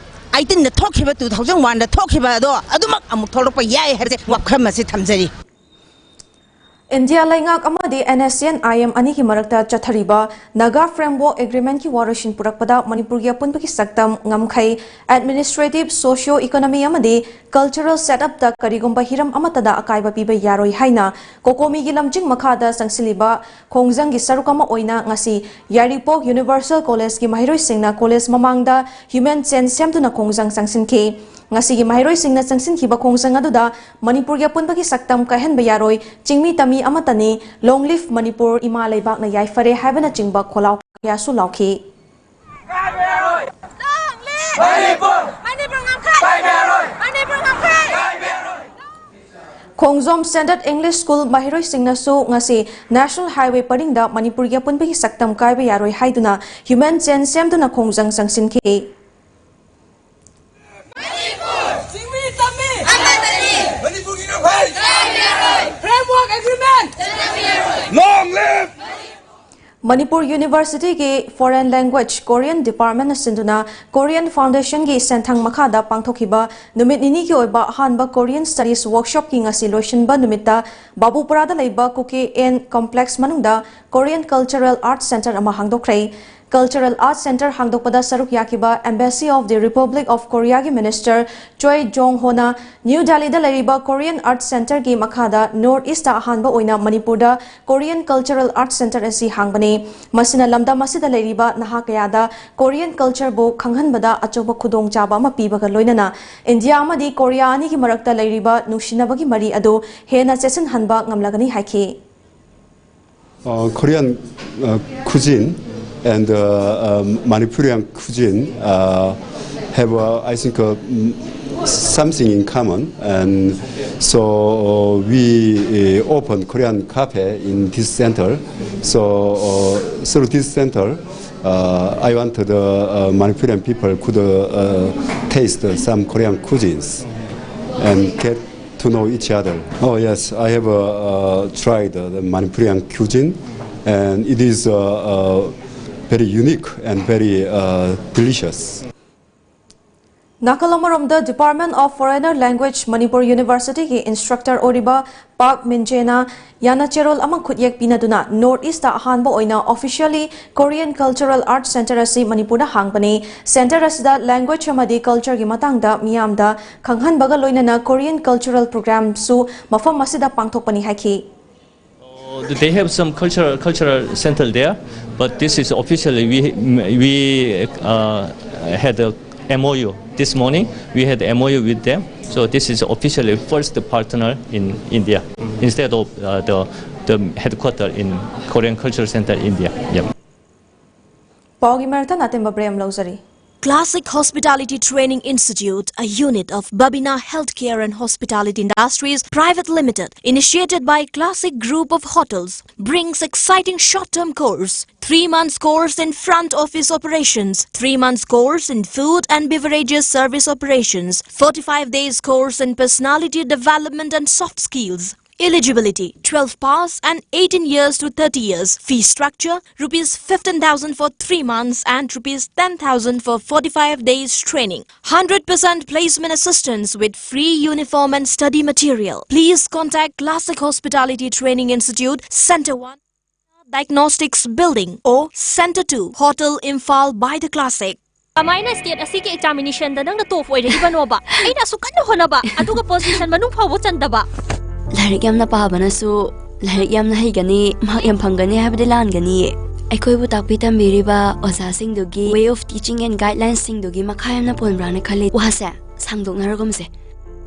ꯑꯩꯠꯇꯤꯟꯗ ꯊꯣꯛꯈꯤꯕ, ꯇꯨ ꯊꯥꯎꯖꯟ ꯋꯥꯟꯗ ꯊꯣꯛꯈꯤꯕ ꯑꯗꯣ ꯑꯗꯨꯃꯛ ꯑꯃꯨꯛ ꯊꯣꯛꯂꯛꯄ ꯌꯥꯏ ꯍꯥꯏꯕꯁꯦ ꯋꯥꯐꯝ ꯑꯁꯤ ꯊꯝꯖꯔꯤ꯫ ꯏꯟꯗꯤꯌꯥ ꯂꯩꯉꯥꯛ ꯑꯃꯗꯤ and S C and I M ꯑꯅꯤꯒꯤ ꯃꯔꯛꯇ ꯆꯠꯊꯔꯤꯕ ꯅꯥꯒꯥ ꯐ꯭ꯔꯦꯝꯋꯔꯛ ꯑꯦꯒ꯭ꯔꯤꯃꯦꯟꯠꯀꯤ ꯋꯥꯔꯣꯏꯁꯤꯟ ꯄꯨꯔꯛꯄꯗ ꯃꯅꯤꯄꯨꯔꯒꯤ ꯑꯄꯨꯟꯕꯒꯤ ꯁꯛꯇꯝ, ꯉꯝꯈꯩ, ꯑꯦꯗꯃꯤꯅꯤꯁꯇ꯭ꯔꯦꯇꯤꯚ, ꯁꯣꯁꯤꯌꯣ ꯏꯀꯣꯅꯣꯃꯤ ꯑꯃꯗꯤ ꯀꯜꯆꯔꯦꯜ ꯁꯦꯠꯑꯞꯇ ꯀꯔꯤꯒꯨꯝꯕ ꯍꯤꯔꯝ ꯑꯃꯠꯇꯗ ꯑꯀꯥꯏꯕ ꯄꯤꯕ ꯌꯥꯔꯣꯏ ꯍꯥꯏꯅ ꯀꯣꯀꯣꯃꯤꯒꯤ ꯂꯝꯖꯤꯡ ꯃꯈꯥꯗ ꯆꯪꯁꯤꯜꯂꯤꯕ ꯈꯣꯡꯖꯪꯒꯤ ꯁꯔꯨꯛ ꯑꯃ ꯑꯣꯏꯅ ꯉꯁꯤ ꯌꯥꯏꯔꯤꯄꯣꯛ ꯌꯨꯅꯤꯚꯔꯁꯦꯜ ꯀꯣꯂꯦꯖꯀꯤ ꯃꯍꯩꯔꯣꯏꯁꯤꯡꯅ ꯀꯣꯂꯦꯖ ꯃꯃꯥꯡꯗ ꯍ꯭ꯌꯨꯃꯦꯟ ꯆꯦꯟ ꯁꯦꯝꯗꯨꯅ ꯈꯣꯡꯖꯪ ꯆꯪꯁꯤꯟꯈꯤ꯫ ꯉꯁꯤꯒꯤ ꯃꯍꯩꯔꯣꯏꯁꯤꯡꯅ ꯆꯪꯁꯤꯟꯈꯤꯕ ꯈꯣꯡꯖꯪ ꯑꯗꯨꯗ ꯃꯅꯤꯄꯨꯔꯒꯤ ꯑꯄꯨꯟꯕꯒꯤ ꯁꯛꯇꯝ ꯀꯥꯏꯍꯟꯕ ꯌꯥꯔꯣꯏ, ꯆꯤꯡꯃꯤ ꯇꯝꯃꯤ ꯑꯃꯠꯇꯅꯤ, ꯂꯣꯡ ꯂꯤꯚ ꯃꯅꯤꯄꯨꯔ, ꯏꯃꯥ ꯂꯩꯕꯥꯛꯅ ꯌꯥꯏꯐꯔꯦ ꯍꯥꯏꯕꯅꯆꯤꯡꯕ ꯈꯣꯜꯂꯥꯎ ꯀꯌꯥꯁꯨ ꯂꯥꯎꯈꯤ꯫ ꯃꯅꯤꯄꯨꯔ! ꯃꯅꯤꯄꯨꯔ ꯉꯝꯈꯩ! ꯃꯅꯤꯄꯨꯔ ꯉꯝꯈꯩ! ꯈꯣꯡꯖꯣꯝ ꯁ꯭ꯇꯦꯟꯗꯔꯗ ꯏꯪꯂꯤꯁ ꯁ꯭ꯀꯨꯜ ꯃꯍꯩꯔꯣꯏꯁꯤꯡꯅꯁꯨ ꯉꯁꯤ ꯅꯦꯁꯅꯦꯜ ꯍꯥꯏꯋꯦ ꯄꯔꯤꯡꯗ ꯃꯅꯤꯄꯨꯔꯒꯤ ꯑꯄꯨꯟꯕꯒꯤ ꯁꯛꯇꯝ ꯀꯥꯏꯕ ꯌꯥꯔꯣꯏ ꯍꯥꯏꯗꯨꯅ ꯍ꯭ꯌꯨꯃꯦꯟ ꯆꯦꯟ ꯁꯦꯝꯗꯨꯅ ꯈꯣꯡꯖꯪ ꯆꯪꯁꯤꯟꯈꯤ꯫ ꯆꯤꯡꯃꯤ ꯇꯝꯃꯤ! ꯃꯅꯤꯄꯨꯔꯒꯤ ꯉꯝꯈꯩ! Framework agreement! Long live! Manipur ꯌꯨꯅꯤꯚꯔꯁꯤꯇꯤꯒꯤ ꯐꯣꯔꯦꯟ ꯂꯦꯡꯒ꯭ꯋꯦꯖ ꯀꯣꯔꯤꯌꯟ ꯗꯤꯄꯥꯔꯠꯃꯦꯟꯠꯅ ꯁꯤꯟꯗꯨꯅ ꯀꯣꯔꯤꯌꯟ ꯐꯥꯎꯟꯗꯦꯁꯟꯒꯤ ꯁꯦꯟꯊꯪ ꯃꯈꯥꯗ ꯄꯥꯡꯊꯣꯛꯈꯤꯕ ꯅꯨꯃꯤꯠ ꯅꯤꯅꯤꯒꯤ ꯑꯣꯏꯕ ꯑꯍꯥꯟꯕ ꯀꯣꯔꯤꯌꯟ ꯁ꯭ꯇꯗꯤꯁ ꯋꯥꯔꯛꯁꯣꯞꯀꯤ ꯉꯁꯤ ꯂꯣꯏꯁꯤꯟꯕ ꯅꯨꯃꯤꯠꯇ ꯕꯥꯕꯨꯄꯨꯔꯥꯗ ꯂꯩꯕ ꯀꯨꯀꯤ ꯑꯦꯟ ꯀꯝꯄ꯭ꯂꯦꯛꯁ ꯃꯅꯨꯡꯗ ꯀꯣꯔꯤꯌꯟ ꯀꯜꯆꯔꯦꯜ ꯑꯥꯔꯠ ꯁꯦꯟꯇꯔ ꯑꯃ ꯍꯥꯡꯗꯣꯛꯈ꯭ꯔꯦ꯫ ꯀꯜꯆꯔꯦꯜ ꯑꯥꯔꯠ ꯁꯦꯟꯇꯔ ꯍꯥꯡꯗꯣꯛꯄꯗ ꯁꯔꯨꯛ ꯌꯥꯈꯤꯕ Embassy of the Republic of Koreaꯒꯤ minister Choi Jong Hon new ꯗꯦꯜꯂꯤꯗ ꯂꯩꯔꯤꯕ ꯀꯣꯔꯤꯌꯟ ꯑꯥꯔꯠ ꯁꯦꯟꯇꯔꯒꯤ ꯃꯈꯥꯗ ꯅꯣꯔꯠ ꯏꯁꯇ ꯑꯍꯥꯟꯕ ꯑꯣꯏꯅ ꯃꯅꯤꯄꯨꯔꯗ ꯀꯣꯔꯤꯌꯟ ꯀꯜꯆꯔꯦꯜ ꯑꯥꯔꯠ ꯁꯦꯟꯇꯔ ꯑꯁꯤ ꯍꯥꯡꯕꯅꯤ꯫ ꯃꯁꯤꯅ ꯂꯝꯗꯝ ꯑꯁꯤꯗ ꯂꯩꯔꯤꯕ ꯅꯍꯥ ꯀꯌꯥꯗ ꯀꯣꯔꯤꯌꯟ ꯀꯜꯆꯔꯕꯨ ꯈꯪꯍꯟꯕꯗ ꯑꯆꯧꯕ ꯈꯨꯗꯣꯡꯆꯥꯕ ꯑꯃ ꯄꯤꯕꯒ ꯂꯣꯏꯅꯅ ꯏꯟꯗꯤꯌꯥ ꯑꯃꯗꯤ ꯀꯣꯔꯤꯌꯥ ꯑꯅꯤꯒꯤ ꯃꯔꯛꯇ ꯂꯩꯔꯤꯕ ꯅꯨꯡꯁꯤꯅꯕꯒꯤ ꯃꯔꯤ ꯑꯗꯨ ꯍꯦꯟꯅ ꯆꯦꯠꯁꯤꯟꯍꯟꯕ ꯉꯝꯂꯒꯅꯤ ꯍꯥꯏꯈꯤ꯫ 어, Korean 어, cuisine and uh, um, Manipurian cuisine uh, have, uh, I think, uh, mm, something in common. And so uh, we uh, open Korean cafe in this center. So uh, through this center, uh, I want the uh, Manipurian people could uh, uh, taste some Korean cuisines and get to know each other. Oh yes, I have uh, uh, tried uh, the Manipurian cuisine, and it is uh, uh, very unique and very uh, delicious. ꯅꯥꯀꯜ ꯑꯃꯔꯣꯝꯗ Department of Foreigner Language Manipur ꯌꯨꯅꯤꯚꯔꯁꯤꯇꯤꯒꯤ instructor ꯑꯣꯏꯔꯤꯕ ꯄꯥꯛ ꯃꯤꯟꯖꯦꯅ ꯌꯥꯅ ꯆꯦꯔꯣꯜ ꯑꯃ ꯈꯨꯠꯌꯦꯛ ꯄꯤꯅꯗꯨꯅ North East ꯑꯍꯥꯟꯕ ꯑꯣꯏꯅ officially Korean Cultural Arts Center ꯑꯁꯤ ꯃꯅꯤꯄꯨꯔꯗ ꯍꯥꯡꯕꯅꯤ꯫ Center ꯑꯁꯤꯗ language ꯑꯃꯗꯤ culture ꯒꯤ ꯃꯇꯥꯡꯗ ꯃꯤꯌꯥꯝꯗ ꯈꯪꯍꯟꯕꯒ ꯂꯣꯏꯅꯅ Korean cultural program ꯁꯨ ꯃꯐꯝ ꯑꯁꯤꯗ ꯄꯥꯡꯊꯣꯛꯄꯅꯤ ꯍꯥꯏꯈꯤ꯫ Uh, they have some cultural cultural center there, but this is officially we we uh, had a M O U this morning. We had M O U with them, so this is officially first partner in India instead of uh, the the headquarter in Korean Cultural Center India. Yeah. ꯄꯥꯎꯒꯤ ꯃꯔꯛꯇ ꯅꯥꯇꯦꯝꯕ ꯕ꯭ꯔꯦꯝ ꯂꯧꯖꯔꯤ꯫ Classic Hospitality Training Institute, a unit of Babina Healthcare and Hospitality Industries Private Limited, initiated by Classic Group of Hotels, brings exciting short-term course, three months course in front office operations, three months course in food and beverages service operations, forty-five days course in personality development and soft skills. Eligibility: twelve pass and eighteen years to thirty years. Fee structure: rupees fifteen thousand for three months and rupees ten thousand for forty-five days training. Hundred percent placement assistance with free uniform and study material. Please contact Classic Hospitality Training Institute, Center one, Diagnostics Building, or Center two, Hotel Imphal by the Classic. ꯀꯃꯥꯏꯅ state ꯑꯁꯤꯒꯤ ꯑꯦꯛꯖꯥꯃꯤꯅꯦꯁꯟꯗ ꯅꯪꯅ ꯇꯣꯞ ꯑꯣꯏꯔꯛꯏꯕꯅꯣꯕ? ꯑꯩꯅ ꯑꯁꯨꯛ ꯀꯟꯅ ꯍꯣꯠꯅꯕ, ꯑꯗꯨꯒ position ꯃꯅꯨꯡ ꯐꯥꯎꯕ ꯆꯟꯗꯕ꯫ ꯂꯥꯏꯔꯤꯛ ꯌꯥꯝꯅ ꯄꯥꯕꯅꯁꯨ ꯂꯥꯏꯔꯤꯛ ꯌꯥꯝꯅ ꯍꯩꯒꯅꯤ, ꯃꯍꯥꯛ ꯌꯥꯝ ꯐꯪꯒꯅꯤ ꯍꯥꯏꯕꯗꯤ ꯂꯥꯟꯒꯅꯤꯌꯦ꯫ ꯑꯩꯈꯣꯏꯕꯨ ꯇꯥꯛꯄꯤ ꯇꯝꯕꯤꯔꯤꯕ ꯑꯣꯖꯥꯁꯤꯡꯗꯨꯒꯤ way of teaching and guidelines ꯁꯤꯡꯗꯨꯒꯤ ꯃꯈꯥ ꯌꯥꯝꯅ ꯄꯣꯟꯕ꯭ꯔꯥꯅ ꯈꯜꯂꯤ꯫ ꯋꯥꯁꯦ ꯁꯥꯡꯗꯣꯛꯅꯔꯒꯨꯝꯁꯦ꯫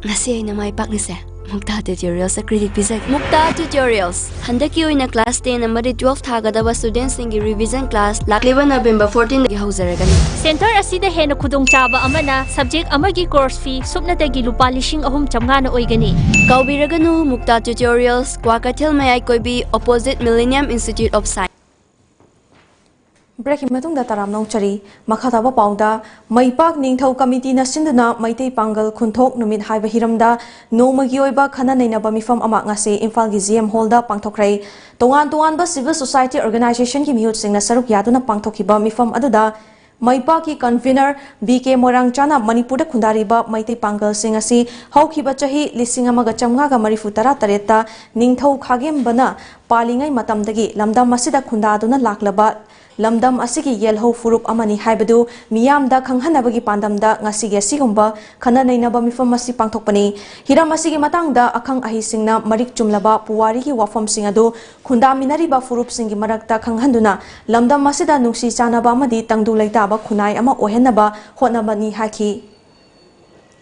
ꯉꯁꯤ ꯑꯩꯅ ꯃꯥꯏ ꯄꯥꯛꯅꯤꯁꯦ ꯃꯨꯛꯇꯥ Tutorials ꯗ credit ꯄꯤꯖꯒꯦ꯫ ꯃꯨꯛꯇꯥ Tutorials꯫ ꯍꯟꯗꯛꯀꯤ ꯑꯣꯏꯅ class ten ꯑꯃꯗꯤ twelve ꯊꯥꯒꯗꯕ student ꯁꯤꯡꯒꯤ revision class ꯂꯥꯛꯂꯤꯕ November fourteen ꯗꯒꯤ ꯍꯧꯖꯔꯒꯅꯤ꯫ Center ꯑꯁꯤꯗ ꯍꯦꯟꯅ ꯈꯨꯗꯣꯡꯆꯥꯕ ꯑꯃꯅ subject ꯑꯃꯒꯤ course fee ꯁꯨꯞꯅꯇꯒꯤ ꯂꯨꯄꯥ ꯂꯤꯁꯤꯡ ꯑꯍꯨꯝ ꯆꯥꯝꯃꯉꯥꯅ ꯑꯣꯏꯒꯅꯤ꯫ ꯀꯥꯎꯕꯤꯔꯒꯅꯨ, ꯃꯨꯛꯇꯥ Tutorials, ꯀ꯭ꯋꯥꯀꯩꯊꯦꯜ ꯃꯌꯥꯏ ꯀꯣꯏꯕꯤ, opposite Millennium Institute of Science꯫ Break ꯀꯤ ꯃꯇꯨꯡꯗ ꯇꯔꯥꯝꯅ ꯑꯣꯛꯆꯔꯤ꯫ ꯃꯈꯥ ꯇꯥꯕ ꯄꯥꯎꯗ, ꯃꯩꯄꯥꯛ ꯅꯤꯡꯊꯧ ꯀꯃꯤꯇꯤꯅ ꯁꯤꯟꯗꯨꯅ ꯃꯩꯇꯩ ꯄꯥꯡꯒꯜ ꯈꯨꯟꯊꯣꯛ ꯅꯨꯃꯤꯠ ꯍꯥꯏꯕ ꯍꯤꯔꯝꯗ ꯅꯣꯡꯃꯒꯤ ꯑꯣꯏꯕ ꯈꯟꯅ ꯅꯩꯅꯕ ꯃꯤꯐꯝ ꯑꯃ ꯉꯁꯤ ꯏꯝꯐꯥꯜꯒꯤ G M Hall ꯗ ꯄꯥꯡꯊꯣꯛꯈ꯭ꯔꯦ꯫ ꯇꯣꯉꯥꯟ ꯇꯣꯉꯥꯟꯕ civil society organization ꯒꯤ ꯃꯤꯍꯨꯠꯁꯤꯡꯅ ꯁꯔꯨꯛ ꯌꯥꯗꯨꯅ ꯄꯥꯡꯊꯣꯛꯈꯤꯕ ꯃꯤꯐꯝ ꯑꯗꯨꯗ ꯃꯩꯄꯥꯛꯀꯤ convener B K ꯃꯣꯏꯔꯥꯡꯆꯥꯅ ꯃꯅꯤꯄꯨꯔꯗ ꯈꯨꯟꯗꯥꯔꯤꯕ ꯃꯩꯇꯩ ꯄꯥꯡꯒꯜꯁꯤꯡ ꯑꯁꯤ ꯍꯧꯈꯤꯕ ꯆꯍꯤ ꯂꯤꯁꯤꯡ ꯑꯃꯒ ꯆꯥꯝꯃꯉꯥꯒ ꯃꯔꯤꯐꯨ ꯇꯔꯥ ꯇꯔꯦꯠꯇ ꯅꯤꯡꯊꯧ ꯈꯥꯒꯦꯝꯕꯅ ꯄꯥꯜꯂꯤꯉꯩ ꯃꯇꯝꯗꯒꯤ ꯂꯝꯗꯝ ꯑꯁꯤꯗ ꯈꯨꯟꯗꯥꯗꯨꯅ ꯂꯥꯛꯂꯕ ꯂꯝꯗꯝ ꯑꯁꯤꯒꯤ ꯌꯦꯜꯍꯧ ꯐꯨꯔꯨꯞ ꯑꯃꯅꯤ ꯍꯥꯏꯕꯗꯨ ꯃꯤꯌꯥꯝꯗ ꯈꯪꯍꯟꯅꯕꯒꯤ ꯄꯥꯟꯗꯝꯗ ꯉꯁꯤꯒꯤ ꯑꯁꯤꯒꯨꯝꯕ ꯈꯟꯅ ꯅꯩꯅꯕ ꯃꯤꯐꯝ ꯑꯁꯤ ꯄꯥꯡꯊꯣꯛꯄꯅꯤ꯫ ꯍꯤꯔꯝ ꯑꯁꯤꯒꯤ ꯃꯇꯥꯡꯗ ꯑꯈꯪ ꯑꯍꯩꯁꯤꯡꯅ ꯃꯔꯤꯛ ꯆꯨꯝꯂꯕ ꯄꯨꯋꯥꯔꯤꯒꯤ ꯋꯥꯐꯝꯁꯤꯡ ꯑꯗꯨ ꯈꯨꯟꯗꯥꯃꯤꯟꯅꯔꯤꯕ ꯐꯨꯔꯨꯞꯁꯤꯡꯒꯤ ꯃꯔꯛꯇ ꯈꯪꯍꯟꯗꯨꯅ ꯂꯝꯗꯝ ꯑꯁꯤꯗ ꯅꯨꯡꯁꯤ ꯆꯥꯟꯅꯕ ꯑꯃꯗꯤ ꯇꯪꯗꯨ ꯂꯩꯇꯥꯕ ꯈꯨꯟꯅꯥꯏ ꯑꯃ ꯑꯣꯏꯍꯟꯅꯕ ꯍꯣꯠꯅꯕꯅꯤ ꯍꯥꯏꯈꯤ꯫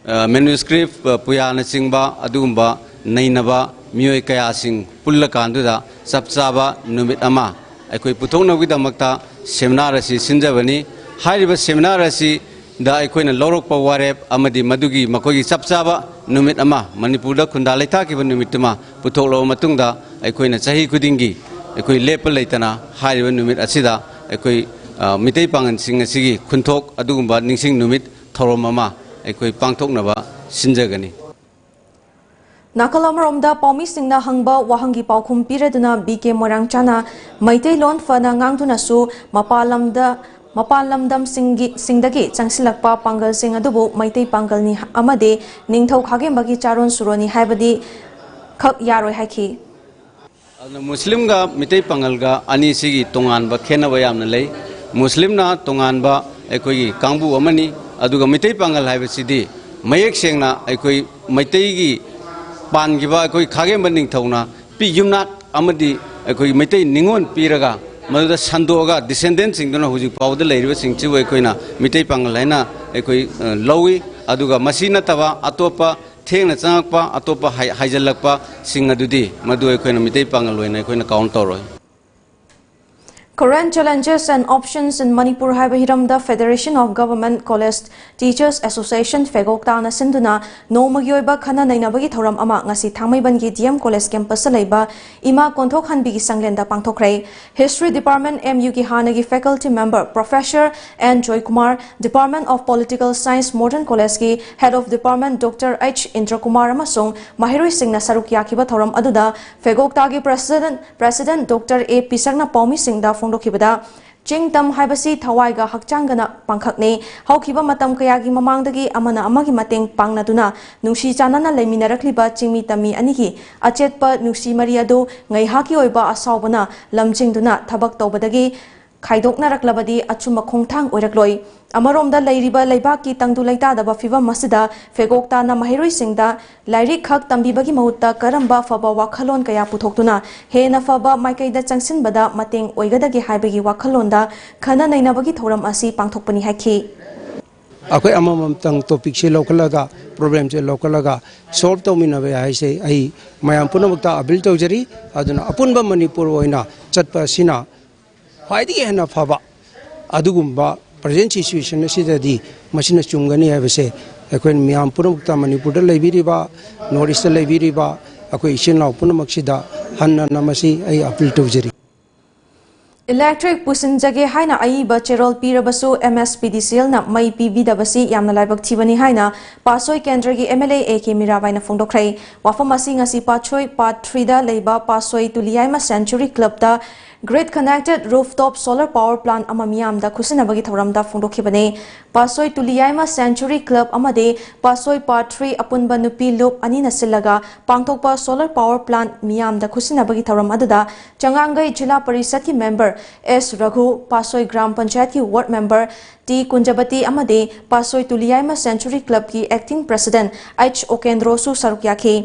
ꯑ, manuscript, ꯑ, ꯄꯨꯌꯥꯅꯆꯤꯡꯕ ꯑꯗꯨꯒꯨꯝꯕ ꯅꯩꯅꯕ ꯃꯤꯑꯣꯏ ꯀꯌꯥꯁꯤꯡ ꯄꯨꯜꯂꯀꯥꯟꯗꯨꯗ ꯆꯞ ꯆꯥꯕ ꯅꯨꯃꯤꯠ ꯑꯃ ꯑꯩꯈꯣꯏ ꯄꯨꯊꯣꯛꯅꯕꯒꯤꯗꯃꯛꯇ seminar ꯑꯁꯤ ꯁꯤꯟꯖꯕꯅꯤ꯫ ꯍꯥꯏꯔꯤꯕ seminar ꯑꯁꯤꯗ ꯑꯩꯈꯣꯏꯅ ꯂꯧꯔꯛꯄ ꯋꯥꯔꯦꯞ ꯑꯃꯗꯤ ꯃꯗꯨꯒꯤ ꯃꯈꯣꯏꯒꯤ ꯆꯞ ꯆꯥꯕ ꯅꯨꯃꯤꯠ ꯑꯃ ꯃꯅꯤꯄꯨꯔꯗ ꯈꯨꯟꯗꯥ ꯂꯩꯇꯥꯈꯤꯕ ꯅꯨꯃꯤꯠꯇꯨꯃ ꯄꯨꯊꯣꯛꯂꯕ ꯃꯇꯨꯡꯗ ꯑꯩꯈꯣꯏꯅ ꯆꯍꯤ ꯈꯨꯗꯤꯡꯒꯤ ꯑꯩꯈꯣꯏ ꯂꯦꯞꯄ ꯂꯩꯇꯅ ꯍꯥꯏꯔꯤꯕ ꯅꯨꯃꯤꯠ ꯑꯁꯤꯗ ꯑꯩꯈꯣꯏ, ꯑ, ꯃꯤꯇꯩ ꯄꯥꯉꯜꯁꯤꯡ ꯑꯁꯤꯒꯤ ꯈꯨꯟꯊꯣꯛ ꯑꯗꯨꯒꯨꯝꯕ ꯅꯤꯡꯁꯤꯡ ꯅꯨꯃꯤꯠ ꯊꯧꯔꯝ ꯑꯃ ꯑꯩꯈꯣꯏ ꯄꯥꯡꯊꯣꯛꯅꯕ ꯁꯤꯟꯖꯒꯅꯤ꯫ ꯅꯥꯀꯜ ꯑꯃꯔꯣꯝꯗ ꯄꯥꯎꯃꯤꯁꯤꯡꯅ ꯍꯪꯕ ꯋꯥꯍꯪꯒꯤ ꯄꯥꯎꯈꯨꯝ ꯄꯤꯔꯗꯨꯅ B K ꯃꯣꯏꯔꯥꯡꯆꯥꯅ ꯃꯩꯇꯩꯂꯣꯟ ꯐꯅ ꯉꯥꯡꯗꯨꯅꯁꯨ ꯃꯄꯥꯟ ꯂꯝꯗ, ꯃꯄꯥꯟ ꯂꯝꯗꯝꯁꯤꯡꯒꯤ, ꯁꯤꯡꯗꯒꯤ ꯆꯪꯁꯤꯜꯂꯛꯄ ꯄꯥꯡꯒꯜꯁꯤꯡ ꯑꯗꯨꯕꯨ ꯃꯩꯇꯩ ꯄꯥꯡꯒꯜꯅꯤ ꯑꯃꯗꯤ ꯅꯤꯡꯊꯧ ꯈꯥꯒꯦꯝꯕꯒꯤ ꯆꯥꯔꯣꯟ ꯁꯨꯔꯣꯟꯅꯤ ꯍꯥꯏꯕꯗꯤ ꯈꯛ ꯌꯥꯔꯣꯏ ꯍꯥꯏꯈꯤ꯫ ꯑꯗꯨꯅ ꯃꯨꯁꯂꯤꯝꯒ ꯃꯤꯇꯩ ꯄꯥꯉꯜꯒ ꯑꯅꯤꯁꯤꯒꯤ ꯇꯣꯉꯥꯟꯕ ꯈꯦꯠꯅꯕ ꯌꯥꯝꯅ ꯂꯩ꯫ ꯃꯨꯁꯂꯤꯝꯅ ꯇꯣꯉꯥꯟꯕ ꯑꯩꯈꯣꯏꯒꯤ ꯀꯥꯡꯕꯨ ꯑꯃꯅꯤ, ꯑꯗꯨꯒ ꯃꯤꯇꯩ ꯄꯥꯉꯜ ꯍꯥꯏꯕꯁꯤꯗꯤ ꯃꯌꯦꯛ ꯁꯦꯡꯅ ꯑꯩꯈꯣꯏ ꯃꯩꯇꯩꯒꯤ ꯄꯥꯟꯈꯤꯕ ꯑꯩꯈꯣꯏ ꯈꯥꯒꯦꯝꯕ ꯅꯤꯡꯊꯧꯅ ꯄꯤ-, ꯌꯨꯝꯅꯥꯛ ꯑꯃꯗꯤ ꯑꯩꯈꯣꯏ ꯃꯩꯇꯩ ꯅꯤꯉꯣꯜ ꯄꯤꯔꯒ ꯃꯗꯨꯗ ꯁꯟꯗꯣꯛꯑꯒ descendant ꯁꯤꯡꯗꯨꯅ ꯍꯧꯖꯤꯛ ꯐꯥꯎꯕꯗ ꯂꯩꯔꯤꯕꯁꯤꯡꯁꯤꯕꯨ ꯑꯩꯈꯣꯏꯅ ꯃꯤꯇꯩ ꯄꯥꯉꯜ ꯍꯥꯏꯅ ꯑꯩꯈꯣꯏ, ꯑ, ꯂꯧꯏ꯫ ꯑꯗꯨꯒ ꯃꯁꯤ ꯅꯠꯇꯕ ꯑꯇꯣꯞꯄ ꯊꯦꯡꯅ ꯆꯪꯉꯛꯄ, ꯑꯇꯣꯞꯄ ꯍꯥꯏ-, ꯍꯥꯏꯖꯤꯜꯂꯛꯄꯁꯤꯡ ꯑꯗꯨꯗꯤ ꯃꯗꯨ ꯑꯩꯈꯣꯏꯅ ꯃꯤꯇꯩ ꯄꯥꯉꯜ ꯑꯣꯏꯅ ꯑꯩꯈꯣꯏꯅ count ꯇꯧꯔꯣꯏ꯫ Current challenges and options in Manipur ꯍꯥꯏꯕ ꯍꯤꯔꯝꯗ Federation of Government College Teachers Association, ꯐꯦꯒꯣꯛꯇꯥꯅ ꯁꯤꯟꯗꯨꯅ ꯅꯣꯡꯃꯒꯤ ꯑꯣꯏꯕ ꯈꯟꯅ ꯅꯩꯅꯕꯒꯤ ꯊꯧꯔꯝ ꯑꯃ ꯉꯁꯤ ꯊꯥꯡꯃꯩꯕꯟꯒꯤ D M College campus ꯇ ꯂꯩꯕ ꯏꯃꯥ ꯀꯣꯟꯊꯣꯛꯍꯟꯕꯤꯒꯤ ꯆꯥꯡꯂꯦꯟꯗ ꯄꯥꯡꯊꯣꯛꯈ꯭ꯔꯦ꯫ History Department, M U ꯒꯤ ꯍꯥꯟꯅꯒꯤ faculty member Professor N Joykumar, Department of Political Science, Modern College ꯀꯤ Head of Department Doctor H ꯏꯟꯗ꯭ꯔꯀꯨꯃꯥꯔ ꯑꯃꯁꯨꯡ ꯃꯍꯩꯔꯣꯏꯁꯤꯡꯅ ꯁꯔꯨꯛ ꯌꯥꯈꯤꯕ ꯊꯧꯔꯝ ꯑꯗꯨꯗ ꯐꯦꯒꯣꯛꯇꯥꯒꯤ President, President Doctor A ꯄꯤꯁꯛꯅ ꯄꯥꯎꯃꯤꯁꯤꯡꯗ ꯐꯣꯡꯗꯣꯛꯈꯤꯕꯗ, ꯆꯤꯡ ꯇꯝ ꯍꯥꯏꯕꯁꯤ ꯊꯋꯥꯏꯒ ꯍꯛꯆꯥꯡꯒꯅ ꯄꯥꯡꯈꯛꯅꯤ꯫ ꯍꯧꯈꯤꯕ ꯃꯇꯝ ꯀꯌꯥꯒꯤ ꯃꯃꯥꯡꯗꯒꯤ ꯑꯃꯅ ꯑꯃꯒꯤ ꯃꯇꯦꯡ ꯄꯥꯡꯅꯗꯨꯅ ꯅꯨꯡꯁꯤ ꯆꯥꯟꯅꯅ ꯂꯩꯃꯤꯟꯅꯔꯛꯂꯤꯕ ꯆꯤꯡꯃꯤ ꯇꯝꯃꯤ ꯑꯅꯤꯒꯤ ꯑꯆꯦꯠꯄ ꯅꯨꯡꯁꯤ ꯃꯔꯤ ꯑꯗꯨ ꯉꯥꯏꯍꯥꯛꯀꯤ ꯑꯣꯏꯕ ꯑꯁꯥꯎꯕꯅ ꯂꯝꯖꯤꯡꯗꯨꯅ ꯊꯕꯛ ꯇꯧꯕꯗꯒꯤ ꯈꯥꯏꯗꯣꯛꯅꯔꯛꯂꯕꯗꯤ ꯑꯆꯨꯝꯕ ꯈꯣꯡꯊꯥꯡ ꯑꯣꯏꯔꯛꯂꯣꯏ꯫ ꯑꯃꯔꯣꯝꯗ ꯂꯩꯔꯤꯕ ꯂꯩꯕꯥꯛꯀꯤ ꯇꯪꯗꯨ ꯂꯩꯇꯥꯗꯕ ꯐꯤꯕꯝ ꯑꯁꯤꯗ ꯐꯦꯒꯣꯛꯇꯥꯅ ꯃꯍꯩꯔꯣꯏꯁꯤꯡꯗ ꯂꯥꯏꯔꯤꯛ ꯈꯛ ꯇꯝꯕꯤꯕꯒꯤ ꯃꯍꯨꯠꯇ ꯀꯔꯝꯕ ꯑꯐꯕ ꯋꯥꯈꯜꯂꯣꯟ ꯀꯌꯥ ꯄꯨꯊꯣꯛꯇꯨꯅ ꯍꯦꯟꯅ ꯐꯕ ꯃꯥꯏꯀꯩꯗ ꯆꯪꯁꯤꯟꯕꯗ ꯃꯇꯦꯡ ꯑꯣꯏꯒꯗꯒꯦ ꯍꯥꯏꯕꯒꯤ ꯋꯥꯈꯜꯂꯣꯟꯗ ꯈꯟꯅ ꯅꯩꯅꯕꯒꯤ ꯊꯧꯔꯝ ꯑꯁꯤ ꯄꯥꯡꯊꯣꯛꯄꯅꯤ ꯍꯥꯏꯈꯤ꯫ ꯑꯩꯈꯣꯏ ꯑꯃꯃꯝꯇꯪ topic ꯁꯦ ꯂꯧꯈꯠꯂꯒ, problem ꯁꯦ ꯂꯧꯈꯠꯂꯒ solve ꯇꯧꯃꯤꯟꯅꯕ ꯍꯥꯏꯁꯦ ꯑꯩ ꯃꯌꯥꯝ ꯄꯨꯝꯅꯃꯛꯇ appeal ꯇꯧꯖꯔꯤ꯫ ꯑꯗꯨꯅ ꯑꯄꯨꯟꯕ ꯃꯅꯤꯄꯨꯔ ꯑꯣꯏꯅ ꯆꯠꯄ ꯑꯁꯤꯅ ꯈ꯭ꯋꯥꯏꯗꯒꯤ ꯍꯦꯟꯅ ꯐꯕ ꯑꯗꯨꯒꯨꯝꯕ present situation ꯑꯁꯤꯗꯗꯤ ꯃꯁꯤꯅ ꯆꯨꯝꯒꯅꯤ ꯍꯥꯏꯕꯁꯦ ꯑꯩꯈꯣꯏ ꯃꯤꯌꯥꯝ ꯄꯨꯝꯅꯃꯛꯇ, ꯃꯅꯤꯄꯨꯔꯗ ꯂꯩꯕꯤꯔꯤꯕ, North East ꯇ ꯂꯩꯕꯤꯔꯤꯕ ꯑꯩꯈꯣꯏ ꯏꯆꯤꯜ ꯏꯅꯥꯎ ꯄꯨꯝꯅꯃꯛꯁꯤꯗ ꯍꯟꯅ ꯍꯟꯅ ꯃꯁꯤ ꯑꯩ appeal ꯇꯧꯖꯔꯤ꯫ Electric ꯄꯨꯁꯤꯟꯖꯒꯦ ꯍꯥꯏꯅ ꯑꯏꯕ ꯆꯦꯔꯣꯜ ꯄꯤꯔꯕꯁꯨ M S P D C L ꯅ ꯃꯩ ꯄꯤꯕꯤꯗꯕꯁꯤ ꯌꯥꯝꯅ ꯂꯥꯏꯕꯛ ꯊꯤꯕꯅꯤ ꯍꯥꯏꯅ ꯄꯥꯠꯁꯣꯏ ꯀꯦꯟꯗ꯭ꯔꯒꯤ M L A A K ꯃꯤꯔꯥꯕꯥꯏꯅ ꯐꯣꯡꯗꯣꯛꯈ꯭ꯔꯦ꯫ ꯋꯥꯐꯝ ꯑꯁꯤ ꯉꯁꯤ ꯄꯥꯠꯁꯣꯏ Part three ꯗ ꯂꯩꯕ ꯄꯥꯠꯁꯣꯏ ꯇꯨꯂꯤꯌꯥꯏꯃ Century Club ꯇ Grid Connected Rooftop Solar Power Plant ꯑꯃ ꯃꯤꯌꯥꯝꯗ ꯈꯨꯠꯁꯤꯟꯅꯕꯒꯤ ꯊꯧꯔꯝꯗ ꯐꯣꯡꯗꯣꯛꯈꯤꯕꯅꯤ꯫ ꯄꯥꯠꯁꯣꯏ ꯇꯨꯂꯤꯌꯥꯏꯃ Century Club ꯑꯃꯗꯤ ꯄꯥꯠꯁꯣꯏ Part three ꯑꯄꯨꯟꯕ ꯅꯨꯄꯤ ꯂꯨꯞ ꯑꯅꯤꯅ ꯁꯤꯜꯂꯒ ꯄꯥꯡꯊꯣꯛꯄ solar power plant ꯃꯤꯌꯥꯝꯗ ꯈꯨꯠꯁꯤꯟꯅꯕꯒꯤ ꯊꯧꯔꯝ ꯑꯗꯨꯗ ꯆꯉꯥꯡꯒꯩ ꯖꯤꯂꯥ ꯄꯔꯤꯁꯠꯀꯤ member S ꯔꯘꯨ, ꯄꯥꯠꯁꯣꯏ ꯒ꯭ꯔꯥꯝ ꯄꯟꯆꯥꯌꯠꯀꯤ ward member T ꯀꯨꯟꯖꯕꯇꯤ ꯑꯃꯗꯤ ꯄꯥꯠꯁꯣꯏ ꯇꯨꯂꯤꯌꯥꯏꯃ Century Club ꯀꯤ acting president H ꯑꯣꯀꯦꯟꯗ꯭ꯔꯣꯁꯨ ꯁꯔꯨꯛ ꯌꯥꯈꯤ꯫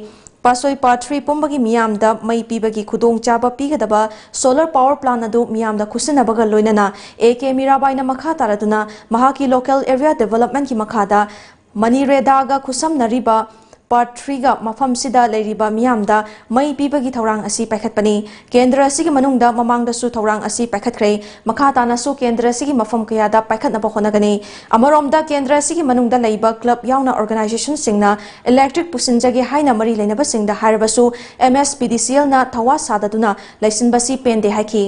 ꯄꯥꯠꯁꯣꯏ Part three ꯄꯨꯝꯕꯒꯤ ꯃꯤꯌꯥꯝꯗ ꯃꯩ ꯄꯤꯕꯒꯤ ꯈꯨꯗꯣꯡꯆꯥꯕ ꯄꯤꯒꯗꯕ solar power plant ꯑꯗꯨ ꯃꯤꯌꯥꯝꯗ ꯈꯨꯠꯁꯤꯟꯅꯕꯒ ꯂꯣꯏꯅꯅ A K ꯃꯤꯔꯥꯕꯥꯏꯅ ꯃꯈꯥ ꯇꯥꯔꯗꯨꯅ ꯃꯍꯥꯛꯀꯤ local area development ꯀꯤ ꯃꯈꯥꯗ ꯃꯅꯤꯔꯦꯗꯥꯒ ꯈꯨꯠꯁꯝꯅꯔꯤꯕ ꯄꯥꯔꯠ ꯊ꯭ꯔꯤꯒ ꯃꯐꯝꯁꯤꯗ ꯂꯩꯔꯤꯕ ꯃꯤꯌꯥꯝꯗ ꯃꯩ ꯄꯤꯕꯒꯤ ꯊꯧꯔꯥꯡ ꯑꯁꯤ ꯄꯥꯏꯈꯠꯄꯅꯤ꯫ ꯀꯦꯟꯗ꯭ꯔ ꯑꯁꯤꯒꯤ ꯃꯅꯨꯡꯗ ꯃꯃꯥꯡꯗꯁꯨ ꯊꯧꯔꯥꯡ ꯑꯁꯤ ꯄꯥꯏꯈꯠꯈ꯭ꯔꯦ꯫ ꯃꯈꯥ ꯇꯥꯅꯁꯨ ꯀꯦꯟꯗ꯭ꯔ ꯑꯁꯤꯒꯤ ꯃꯐꯝ ꯀꯌꯥꯗ ꯄꯥꯏꯈꯠꯅꯕ ꯍꯣꯠꯅꯒꯅꯤ꯫ ꯑꯃꯔꯣꯝꯗ, ꯀꯦꯟꯗ꯭ꯔ ꯑꯁꯤꯒꯤ ꯃꯅꯨꯡꯗ ꯂꯩꯕ ꯀ꯭ꯂꯕ ꯌꯥꯎꯅ ꯑꯣꯔꯒꯅꯥꯏꯖꯦꯁꯟꯁꯤꯡꯅ ꯏꯂꯦꯛꯇ꯭ꯔꯤꯛ ꯄꯨꯁꯤꯟꯖꯒꯦ ꯍꯥꯏꯅ ꯃꯔꯤ ꯂꯩꯅꯕꯁꯤꯡꯗ ꯍꯥꯏꯔꯕꯁꯨ, ꯑꯦꯝ ꯑꯦꯁ ꯄꯤ ꯗꯤ ꯁꯤ ꯑꯦꯜꯅ ꯊꯋꯥ ꯁꯥꯗꯗꯨꯅ ꯂꯩꯁꯤꯟꯕꯁꯤ ꯄꯦꯟꯗꯦ ꯍꯥꯏꯈꯤ꯫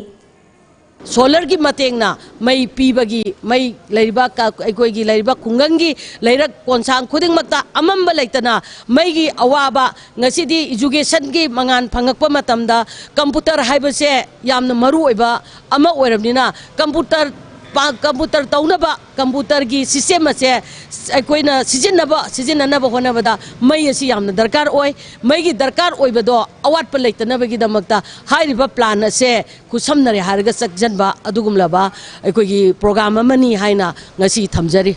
ꯁꯣꯂꯔꯒꯤ ꯃꯇꯦꯡꯅ ꯃꯩ ꯄꯤꯕꯒꯤ, ꯃꯩ ꯂꯩꯔꯤꯕ ꯀ-, ꯑꯩꯈꯣꯏꯒꯤ ꯂꯩꯔꯤꯕ ꯈꯨꯡꯒꯪꯒꯤ ꯂꯩꯔꯛ ꯀꯣꯟꯁꯥꯡ ꯈꯨꯗꯤꯡꯃꯛꯇ ꯑꯃꯝꯕ ꯂꯩꯇꯅ ꯃꯩꯒꯤ ꯑꯋꯥꯕ, ꯉꯁꯤꯗꯤ ꯏꯖꯨꯀꯦꯁꯟꯒꯤ ꯃꯉꯥꯜ ꯐꯪꯉꯛꯄ ꯃꯇꯝꯗ ꯀꯝꯄꯨꯇꯔ ꯍꯥꯏꯕꯁꯦ ꯌꯥꯝꯅ ꯃꯔꯨ ꯑꯣꯏꯕ ꯑꯃ ꯑꯣꯏꯔꯕꯅꯤꯅ, ꯀꯝꯄꯨꯇꯔ ꯄꯥ-, ꯀꯝꯄꯨꯇꯔ ꯇꯧꯅꯕ, ꯀꯝꯄꯨꯇꯔꯒꯤ ꯁꯤꯁꯇꯦꯝ ꯑꯁꯦ ꯑꯩꯈꯣꯏꯅ ꯁꯤꯖꯤꯟꯅꯕ, ꯁꯤꯖꯤꯟꯅꯅꯕ ꯍꯣꯠꯅꯕꯗ ꯃꯩ ꯑꯁꯤ ꯌꯥꯝꯅ ꯗꯔꯀꯥꯔ ꯑꯣꯏ꯫ ꯃꯩꯒꯤ ꯗꯔꯀꯥꯔ ꯑꯣꯏꯕꯗꯣ ꯑꯋꯥꯠꯄ ꯂꯩꯇꯅꯕꯒꯤꯗꯃꯛꯇ ꯍꯥꯏꯔꯤꯕ ꯄ꯭ꯂꯥꯟ ꯑꯁꯦ ꯈꯨꯠꯁꯝꯅꯔꯦ ꯍꯥꯏꯔꯒ ꯆꯪꯁꯤꯟꯕ ꯑꯗꯨꯒꯨꯝꯂꯕ ꯑꯩꯈꯣꯏꯒꯤ ꯄ꯭ꯔꯣꯒ꯭ꯔꯥꯝ ꯑꯃꯅꯤ ꯍꯥꯏꯅ ꯉꯁꯤ ꯊꯝꯖꯔꯤ꯫